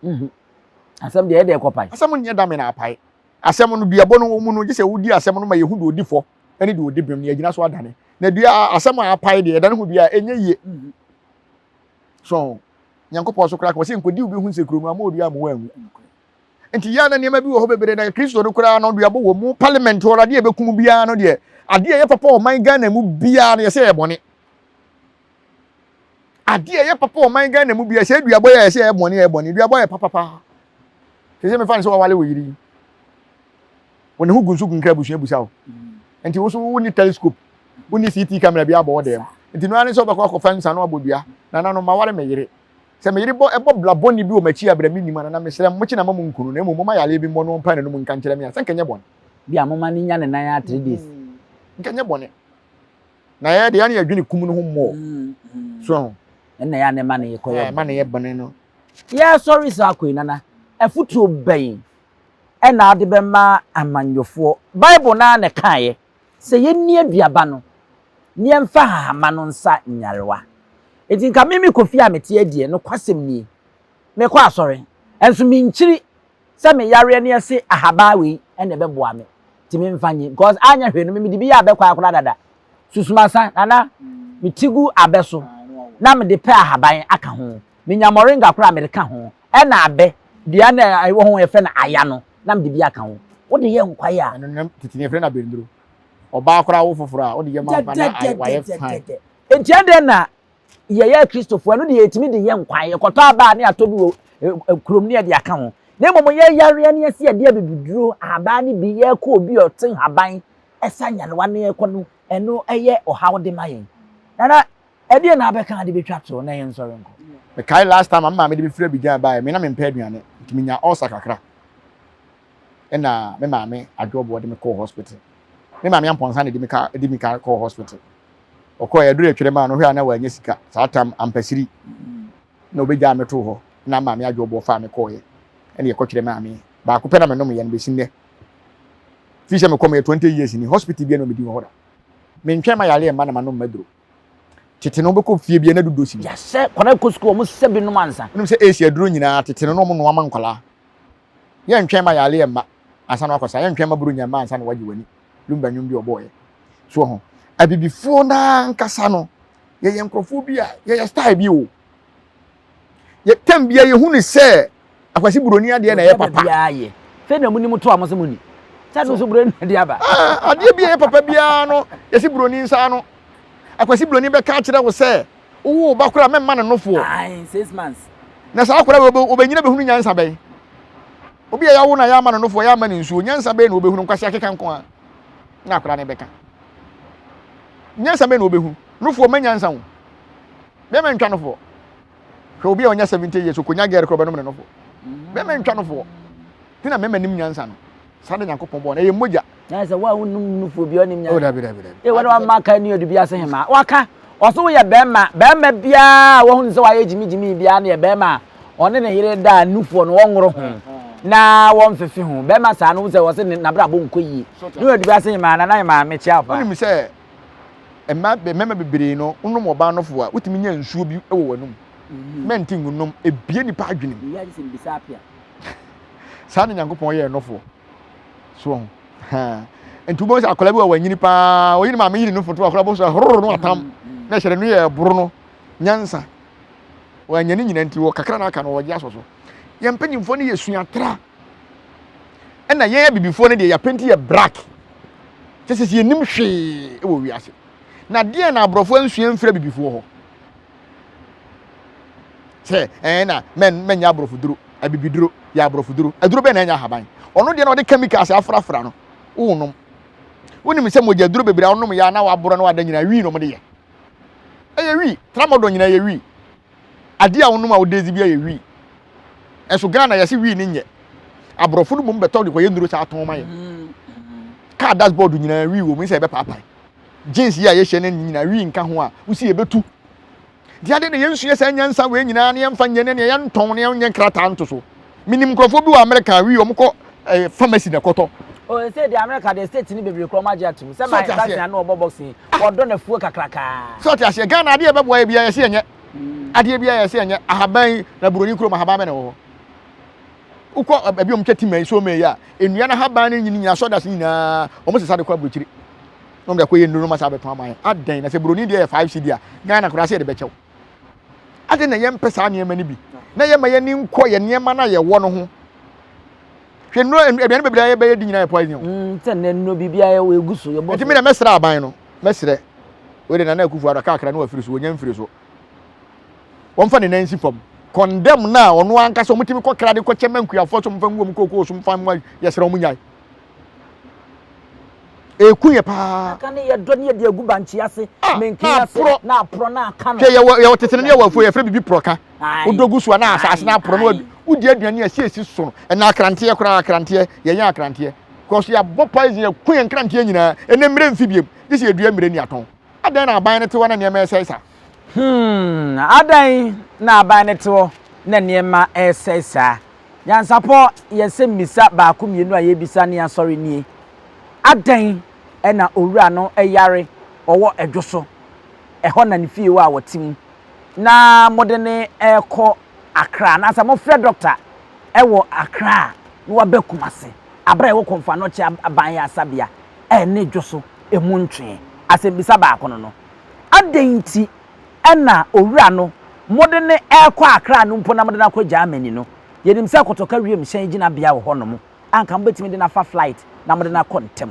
Asɛm deɛ ɛdeɛ kɔpae. Asɛm nyɛ dame na apae. Asɛm no, duabɔ no wɔ mu no, gye sɛ wodi asɛm no ma yɛhu deɛ ɔdi fɔ ne deɛ ɔdi bem na yɛagyina so adane. Na dua asɛm a apae deɛ, yɛdane ho dua a, ɛnyɛ yie. So Nyankopɔn so koraa ka ɔsɛ nkɔdi obi ho nsekuro no ama odua ama wanwu. Nti yɛ na nneɛma bi wɔ hɔ bebree na Kristo no koraa no duabɔ wɔ mu parliament hɔ adeɛ ɛbɛkum biara no deɛ adeɛ ɛyɛ papa ɔman Ghana mu biara no yɛsɛ yɛ bɔne. Adeɛ ɛyɛ papa ɔman Ghana mu biara sɛ duabɔ yɛ yɛsɛ yɛ bɔne yɛ bɔne duabɔ yɛ papa paa. Sɛ sɛ mefa no sɛ wawale wɔ yere yi wɔn ho gu nso gu nkra abusua busa wo nti wo so wonni telescope wonni CT camera bi abɔ wo dɛm nti no ara ne sɛ wobɛkɔ akɔfa nsa no abɔ dua nana no maware me yere sɛ me yere bɔ ɛbɔ bla bɔne bi wɔ m'akyi a brɛ mennim a nana mesrɛ mo mokye na ma mo nkunu na mmom moma yareɛ bi mmɔ no ɔmpa n'anum nka nkyerɛ me a sɛ nka nyɛ bɔne bi a moma no nya ne nan a 3 days nka nyɛ bɔne na yɛ deɛ ne yɛdwene kum no ho mmɔɔ so ho ɛnna yɛ a ne ma ne yɛkɔyɛ ma ne yɛ bɔne no yɛsɔre saa akɔ yi nana afotuo bɛn na wode bɛma amanyɔfoɔ? Bible no ara na ɛkaeɛ sɛ yɛnni aduaba no na yɛmfa hahama no nsa nyarewa. Enti nka me mekɔ fie a mete adie, nokwasɛm nie, mekɔ asɔre, nso menkyiri sɛ me yareɛ no yɛse ahabaa wei na ɛbɛboa me, nti memfa nye, because anyɛ hwee no me mede bi yɛ abɛ kwan koraa dada. Susumasa, Nana, meti gu abɛ so na mede pɛ ahaban aka ho. Menya moringa koraa a mede ka ho. Ɛna abɛ dua no a ɛwɔ ho yɛfrɛ no aya no, na mede bi aka ho. Wode yɛ nkwae a. Ɛno no tete no yɛfrɛ no abɛnnuro. Ɔbaa koraa wo foforɔ a wode yɛ ma nkwa na wayɛ fine. Enti ɛdeɛn na yɛyɛ Akristofoɔ ɛno deɛ yɛtumi de yɛ nkwae. Yɛkɔtɔ aba a ne yɛatɔ bi wɔ kurom ne yɛde aka ho. Na mmom yɛyareɛ ne yɛse yɛde abibiduro, ahaban no bi yɛkɔ obi a ɔte nhaban ɛsa nyarewa ne yɛkɔ no, ɛno ɛyɛ ɔhaw de ma yɛn. Nana, Ɛdeɛn na abɛka de bɛtwa toɔ na yɛnsɔre nkɔ? Mekae last time a me maame de me firi Abidjan baeɛ, me na mempɛ aduane nti menya ulcer kakra ɛna me maame Adwoɔboɔ de me kɔɔ hospital. Me maame Ampɔnsa na ɛdi me ka ɛdi me ka kɔɔ hospital. Ɔkɔɔ aduru atwerɛ maa no hwɛ a na wanya sika saa tam ampasiri na ɔbɛgyaa me too hɔ na maame Adwoɔboɔ faa me kɔɔeɛ ɛna yɛkɔtwerɛ maa me baako pɛ na menomyɛ no bɛsi nnɛ. Firi sɛ mekɔ meyɛ 20 years ni hospital bi na medi wɔ hɔ da. Mentwɛn ma yareɛ mma na manom maduro. Tete no wobɛkɔ fie bia na dudo si mu. Yasɛ kɔda kɔ sukuu ɔmo sɛ bi nom ansa. Wonim sɛ Asia aduro nyinaa tete no na ɔmo noa ma nkwadaa. Yɛntwɛn ma yareɛ mma ansa na wakɔ sa, yɛntwɛn ma buronya mma ansa na wagye w'ani. Lumba nnwom bi ɔbɔɔyɛ. So wɔ ho. Abibifoɔ no ankasa no, yɛyɛ nkurɔfoɔ bi a yɛyɛ style bi o. Yɛ tɛm bia yɛhu no sɛ akwasi buroni adeɛ na ɛyɛ papa. Biara yɛ. Sɛ na munim to a mo sɛ mo ni. Sɛ no so buroni na de aba. Ah, adeɛ bi a ɛyɛ papa biara no yɛsi buroni nsa ano. Akwasi buroni bɛka akyerɛ wo sɛ wowo wo ba koraa mɛmma no nofoɔ. Ae, 6 months. Na saa akwadaa wei ɔbɛnyina bɛhunu nyansa bɛn? Obi a yɛawo no a yɛama no nofoɔ, yɛama no nsuo, nyansa bɛn na ɔbɛhunu? Nkwasi akeka nko a na akwadaa no bɛka. Nyansa bɛn na ɔbɛhunu? Nofoɔ ma nyansa o. Bɛrima ntwa nofoɔ. Hwɛ obi a ɔnya 70 years okonya girl koraa ɔbɛnom ne nofoɔ. Bɛrima ntwa nofoɔ. Ti na mmarima nim nyansa no. Saa na Nyankopɔn bɔɔ no. Ɛyɛ mogya. Na sɛ wo a wonum nufoɔ bi ɔnim nyansa. Oh dabi dabi dabi. Ee wɔde wama ka ni ɔde bi ase hema. Waka ɔso woyɛ bɛrima bɛrima biara a wɔhunu sɛ wayɛ gyimigyimi biara no yɛ bɛrima a ɔne ne yere da a nufoɔ no wɔnworo ho na wɔmfefe ho. Bɛrima saa no wo sɛ wɔse n'abrabɔ nkɔ yie. Ne wɔde bi ase hema nana hema mekyia wo paa. Wonim sɛ mmaa mmarima bebree no wonom ɔbaa nofo a wotumi nya nsuo bi wɔ w'anum mm-hmm. mɛnte ngu nom ebie nipa adwene mu saa na nyankopɔn yɛɛ nofo so ho nti wobɛhu sɛ akwadaa bi wɔ wanyini paa ɔyi ne maame yiri nofo to akwadaa bɔ so ahororo no atam mm-hmm. na ɛhyɛ no yɛ ɛboro no nyansa wɔanya ne nyina nti wɔ kakra na aka no wɔgye asɔ so yɛn mpanyinfoɔ no yɛ suatra ɛna yɛn abibifoɔ no deɛ yɛapenti yɛ black kyɛ sɛ yɛnim hwee wɔ wiase na deɛ na aborɔfoɔ ansua mfiri abibifoɔ hɔ sɛ ɛn na mɛn mɛnyɛ aborɔfo duro abibiduro yɛ aborɔfo duro aduro bɛn na ɛnyɛ ahaban ɔno deɛ na ɔde chemicals afrafra no wonom wonim sɛ mogya duro bebree a wonom yɛ a na waborɔ na wada nyinaa wii na wɔde yɛ ɛyɛ wii tramadol nyinaa yɛ wii Adeɛ a wonom a wode dzi biara yɛ wii. Nso Ghana yɛse wii no nyɛ. Aborɔfo no mmom bɛtɔ de kɔyɛ nnuro saa tɔn ma yɛn. Car dashboard nyinaa wii wɔ mu sɛ yɛbɛpaapae. Jeans yi a yɛhyɛ no nyinaa wii nka ho a wosi yɛbɛtu. Nti adeɛ na yɛnsua saa nyansa wei nyinaa na yɛmfa nyɛ ne nea yɛntɔn na yɛnyɛ nkrataa nto so. Menim nkurɔfoɔ bi wɔ America a wii wɔn kɔ eh, pharmacy na ɛkɔtɔ. Oh, sɛ deɛ America deɛ state no bebree koraa wɔn agye atum. Sɛ Mike Tyson ano ɔbɔ boxing yi, ɔdɔ n'afuo kakrakaa. Sɛ ɔte aseɛ, Ghana adeɛ ɛbɛboa yɛ biara yɛse yɛnyɛ. Adeɛ biara yɛse yɛnyɛ. Ahaban yi, na buroni kurom ahaban bɛ na ɛwɔ hɔ. Wokɔ baabi a wɔtwa timber yi, sawmill yi a, nnua no ahaban no nyini nyinaa, sawdust no nyinaa, wɔsesa de kɔ aburokyiri. Na wɔde akɔyɛ nnuro no ma saa bɛtɔn ama yɛn. Adɛn? Na sɛ buroni deɛ yɛ 5 cedi a, Ghana koraa sɛ yɛde bɛkyɛw. Adɛn na yɛmpɛ saa nneɛma no bi? Na yɛma yɛn ani nkɔ yɛn nneɛma no a yɛwɔ no ho. Hwɛ nnuro, aduane bebree a yɛbɛyɛ di nyinaa yɛ poison. Mm, sɛ nnɛ nnuro biribiara yɛ egu so, yɛbɔ so. Nti me na mɛsrɛ aban no, mɛsrɛ. Wei de Nana Akufo-Addo kakra na wafiri so, wɔnya mfiri so. Wɔmfa ne nan nsi fam. Condemn no a ɔno ankasa wɔtumi kɔkra de kɔkyɛ ma nkuafoɔ so mfa ngu wɔn kookoo so mfa mmoa yɛsrɛ wɔn nyae. Ɛku yɛ paa. Aka ne yɛdɔ ne yɛde agu bankye ase, Ah, menkee na ase, aporɔ. na aporɔ na aka no. Hwɛ yɛwɔ yɛwɔ tete no ne yɛwɔ afuo yɛfrɛ biribi porɔka. Ae, Wodɔ gu so a na asase no ae, aporɔ na ae. wodi aduane a ɛsi so no. Ɛna akranteɛ koraa akranteɛ yɛnyɛ akranteɛ. Because yɛabɔ poison yɛku yɛn nkranteɛ nyinaa. Ɛnɛ mmerɛ mfi biom. Gye sɛ yɛdua mmerɛ ni atɔn. Adɛn na aban no te hɔ na nneɛma resɛe saa? Hmm, adɛn na aban no te hɔ na nneɛma resɛe saa? Nyansapɔ, yɛn nsɛmmisa baako mmienu a yɛrebisa ne asɔre nie. Adɛn na owura no yare ɔwɔ dwo so, ɛhɔ na ne fie wɔ a wɔte mu, na mode no rekɔ Accra, anaasɛ mofrɛ dɔkta wɔ Accra na waba Kumasi, abere a ɛwɔ Komfo Anokye aban asabea ne dwo so emu ntwee? Asɛmmisa baako no no. Adɛn nti na owura no mode no rekɔ Accra no mpo na mode no akɔ Germany no? Yɛnim sɛ Kotoka wiemhyɛn gyinabea wɔ hɔnom a anka mobɛtumi de no afa flight na mode no akɔ ntɛm.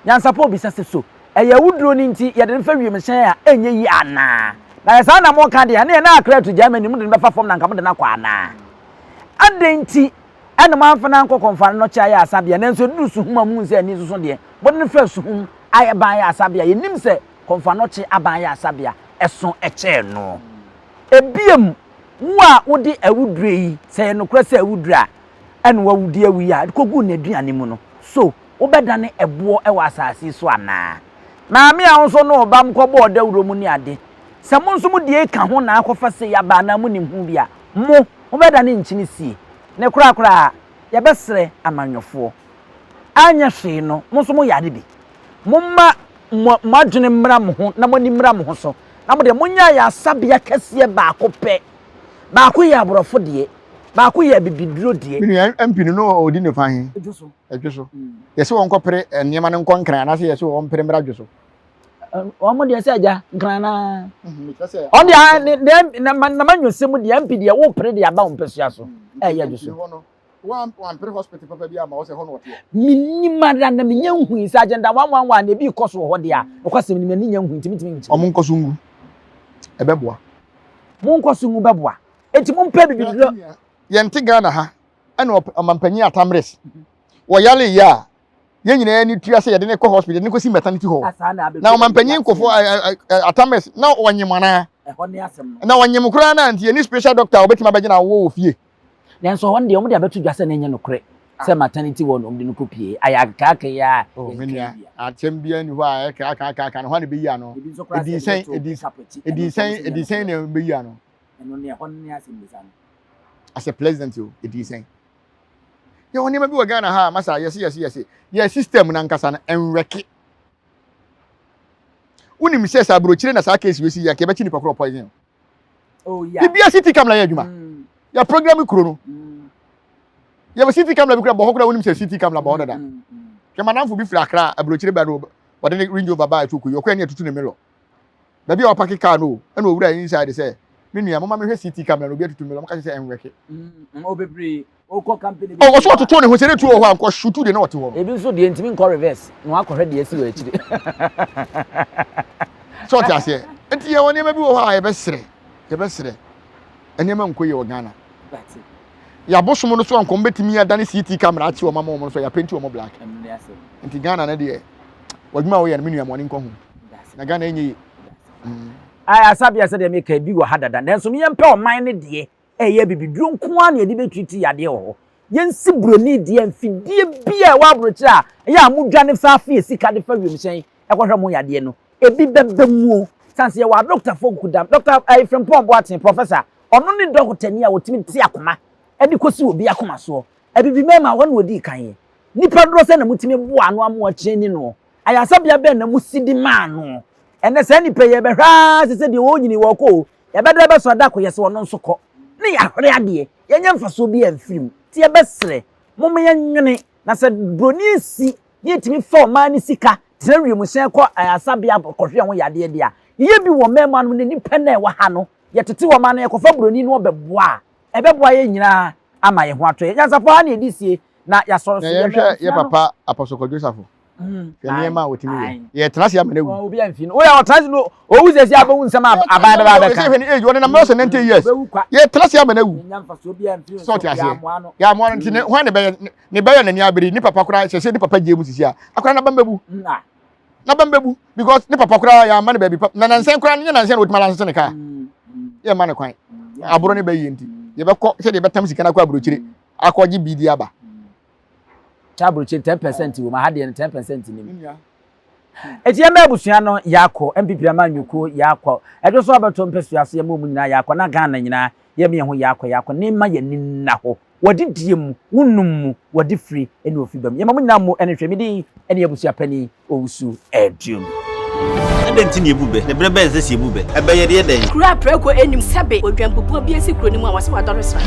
Nyansapɔ bisa sɛ, So ɛyɛ awuduro no nti yɛde no fa wiemhyɛn a ɛnyɛ yie anaa? Na sɛ saa na moka deɛ a, ɛnneɛ na Accra to Germany mode no bɛfa fam na anka mode no akɔ anaa? Adɛn nti na moamfa no ankɔ Kɔmfoano Nɔkye ayɛ asabea nanso ɛduru Suhum a mohunu sɛ ani soso deɛ, mode no faa Suhum ayɛ ban ayɛ asabea? Yɛnim sɛ Kɔmfoanɔkye aban yɛ asabea ɛso kyɛɛ no. Ebiem, wo a wode awuduro yi, sɛ ɛyɛ nokorɛ sɛ awuduro a ɛna wawudi awu yi a, de kɔguu n'aduane mu no, so wobɛdane ɛboɔ wɔ asase yi so anaa? Maame a wo nso ne wo ba mokɔbɔɔ dawuro mu ne ade, sɛ mo nso mode yei ka ho na akɔfa sei aba anaa monim ho bi a, mo, mobɛdane nkyene sie. Ne korakora, yɛbɛsrɛ amanyɔfoɔ, anyɛ hwee no, mo nso moyare bi. Momma mo mo adwene mmra mo ho na mo ani mmra mo ho so, na mo deɛ monyɛ ayaresabea kɛseɛ baako pɛ. Baako yɛ aborɔfo deɛ, baako yɛ abibiduro deɛ. Me nua MP no na ɔdi ne fa he? Dwo so. Ɛdwo so. Yɛse wɔnkɔpere nneɛma no nkɔ Nkran anaasɛ yɛse wɔmpere mmra Dwo so? Wɔn deɛ sɛ agya Nkran naa. Wɔn deɛ ne ne na ma na ma nwosɛm deɛ MP deɛ wopere deɛ aba wo mpɛsua so ɛyɛ Dwo so. Wampere hospital papa bi ama wo sɛ hɔ na ɔteɛ? Mennim ara na menya nhui sɛ agenda 111 na ebi rekɔ so wɔ hɔ deɛ a, nokwasɛm ni m'ani nnya nhui nti mentumi nkyerɛ. Wɔn nkɔ so ngu. Ɛbɛboa. Monkɔ so ngu bɛboa. Enti mompɛ bibiduro. Yɛnte Ghana ha ɛna ɔmampanyin Atamres wɔyare yɛ a yɛn nyinaa ani tua sɛ yɛde ne kɔ hospital yɛde ne kɔsi maternity hall na ɔmampanyin nkɔfo Atamres na ɔnyem anaa na ɔnyem koraa na nti yɛni special doctor a ɔbɛtumi abɛgyina awoɔ wɔ fie. Nanso hɔ no deɛ wɔde abɛto dwa sɛ na ɛnyɛ nokorɛ sɛ maternity ward na wɔde no kɔpie. Ayɛ akekaakee a Oh, me nua, asɛm biara nni hɔ a ɛkaakaakaaka no, hwan na ɛbɛyi ano? Ebi nso koraa sɛ yɛde bɛto pickup akyi, Ɛdin ɛno nso sɛn, wɔn sɛ ɛnyɛ ɛdin sɛn nokorɛ. na ɛbɛyi ano? Ɛno ne ɛhɔ no ne asɛmmisa no. As a president o, ɛdin sɛn? Yɛwɔ nneɛma bi wɔ Ghana ha a, masa yɛse yɛse yɛse, yɛ system no ankasa no, ɛnwɛke. Wonim sɛ sɛ aburokyire na saa case wei si yɛ, anka yɛbɛkye nipa korɔ poison. Oh, yeah. Bibia city camera yɛ adwuma. Mm. Yɛ program kuro no. Mm. Yɛ city camera bi kura bɔ hɔ kura wonim sɛ city camera bɔ hɔ dada. Mm, mm. Hwɛ madamfo bi firi Accra aburokyire ba no wɔde ne Range Rover baa ɛtu koyi ɔkɔɛ ne atutu ne mirror. Baabi a wɔpake car no ɛna owura inside sɛ me nua moma mehwɛ CT camera no obi atutu mirror mo ka kyerɛ sɛ ɛnwɛke. Mm, oh, bebree. Wokɔ company bi. Oh, ɔso ɔtoto ne ho sɛ ne tuo wɔ hɔ a nkɔ shutu de na ɔte hɔ no. Ebi nso deɛ ntumi nkɔ reverse na wakɔhwɛ deɛ asi wɔ akyire. Sɛ ɔte aseɛ. Nti yɛwɔ nneɛma bi wɔ hɔ a yɛbɛsrɛ yɛbɛsrɛ nneɛma nkɔ yie wɔ Ghana. Yɛabosom no so a nkɔm bɛtumi adane CT camera akye wɔn ama wɔn so yɛapenti wɔn black. Nti Ghana no deɛ w'adwuma a woyɛ no me nua mɔne nkɔ ho. Na Ghana ɛnyɛ yie. Mm. Asabea sɛdeɛ meka bi wɔ ha dada nanso meyɛmpɛ ɔman no deɛ Ɛyɛ abibiduro nko ara na yɛde bɛtwitwi yadeɛ wɔ hɔ. Yɛnsi buroni deɛ mfidie bi a ɛwɔ aburokyire a ɛyɛ a modwane fa afe sika de fa wiemhyɛn kɔhwɛ mo yadeɛ no, ebi bɛba mu o. Sane sɛ yɛwɔ adɔkotafoɔ kukudam. Dɔkta eh, Frimpong Boateng, Professor, ɔno ne dɔkotani a ɔtumi te akoma de kɔsi obi akoma soɔ. Abibi mmarima, hɔ na ɔdii kan yɛ. Nnipa dodoɔ sɛn na motumi boa ano ama wɔakyerɛ noɔ? Ayaresabea bɛn na mosi de maa noɔ? Ɛnnɛ saa nnipa yi yɛbɛhwɛ ara sɛ sɛ deɛ wɔrenyini wɔrekɔ o, Yɛbɛda bɛsɔ da ko yɛsɛ ɔno nso kɔ ne yɛahwere adeɛ, yɛnyɛ mfasoɔ bi amfiri mu. Nti yɛbɛsrɛ, momma yɛnwene, na sɛ buroni si na yɛtumi fa ɔman no sika tena wiemhyɛn kɔ ayaresabea kɔhwɛ ho yadeɛ deɛ a, yɛyɛ bi wɔ ɔman mu anom na nnipa no a ɛwɔ ha no, yɛtete wɔn ano, yɛkɔfa buroni no ɔbɛboa a, ɛbɛboa yɛn nyinaa ama yɛn ho atɔ yɛn. Nyansapɔ ha na yɛde sie na yɛasɔre Na so. Yɛma yɛnhwɛ yɛ abusua no. papa Apostle Kwadwo Safo. Hwɛ nneɛma a wɔtumi yɛ. Yɛtena ase ama no awu. Obi amfi no. Woyɛ ɔtena ase no, owu sɛsi abɛhu nsɛm a aban bɛba abɛka. Hwɛ ne age, ɔnenam bɛyɛ sɛ 90 years. Obewu kwa. Yɛtena ase ama no awu. Nya mfasoɔ bi amfi Sɛ ɔte aseɛ. Yɛamoa no. Yɛamoa no nti ne hwan ne bɛyɛ ne bɛyɛ n'ani abere ne papa koraa sɛ sɛ ne papa gye mu sisi a akora n'aba mbɛbu. N'aba mbɛbu because ne papa koraa yɛama no baabi pa na nansan koraa nyɛ nansan na wɔtumi alansese ne kaa. Yɛmma no kwan. Aboro ne bɛyɛ nti yɛbɛkɔ sɛdeɛ yɛbɛtam sika no akɔ aburokyire akɔgye biribi aba. Kyɛ aburokyire 10% wɔ mu aha deɛ no 10% nim. Eti yɛma abusua no yɛakɔ NPP amanyɔkuo yɛakɔ ɛdwo so abɛto mpɛsua so yɛma wɔn nyinaa yɛakɔ na Ghana nyinaa yɛma yɛn ho yɛakɔ yɛakɔ ne ma yɛn ani nna hɔ wɔde die mu wo num mu wɔde firi ne ofi ba mu yɛma mo nyinaa mo ne hwɛ me din ne abusua panin Owusu Aduom. Adɛn nti na yebu bɛ? Na bere bɛn na ɛsɛ sɛ yebu bɛ? Ɛbɛ yɛ deɛ dɛn? Kuro a prako nnim sɛbe odwanbubuo bi asi kuro no mu a wɔse wadɔre sra.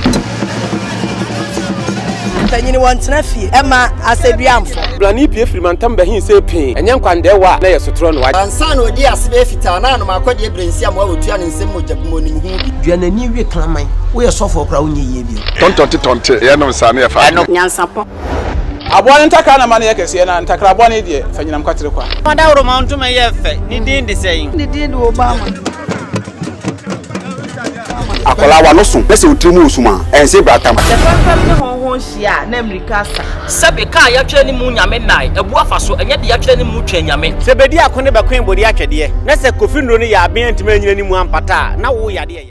Mpanyin wɔntena fie mma asɛduamfo. Blani pue firi mantam bɛhee see pee, ɛnyɛ nkwandɛɛwa a na ɛyɛ sotorɔ no. Ansa na ɔdii ase bɛyɛ fitaa na anom akɔdeɛ berɛ nsi amoa wɔtua ne nsam mogya bi mu ɔnim ho bi. Dua n'ani we kraman. Woyɛ sɔfoɔ koraa wonyɛ yie bio. Tɔntɔnte tɔnte yɛnom saa ne yɛfa adwene. Nyansapɔ. Aboa no ntakra na ma no yɛ kɛseɛ, na ntakra bɔne deɛ, fa nyinam kwatere kwa. Ɔdawuroma ntoma yɛ fɛ, ne din de sɛn? Ne din de Obama. Akwadaa w'ano so na sɛ wo tiri mu wɔ sum a, ɛnse bratam. Sɛ fɛmfɛm ne hɔnhɔn hyia a, na mmirika asa. Sɛbe kaa yɛatwerɛ ne mu Nyame nnae, abu afa so, ɛnyɛ deɛ yɛatwerɛ ne mu Twɛn Nyame. Sɛ bedi ako ne bɛkoe bode atwɛdeɛ, na sɛ Kofi nnuro no yɛ aben antumi anyina ne mu ampata a, na wo yadeɛ ya.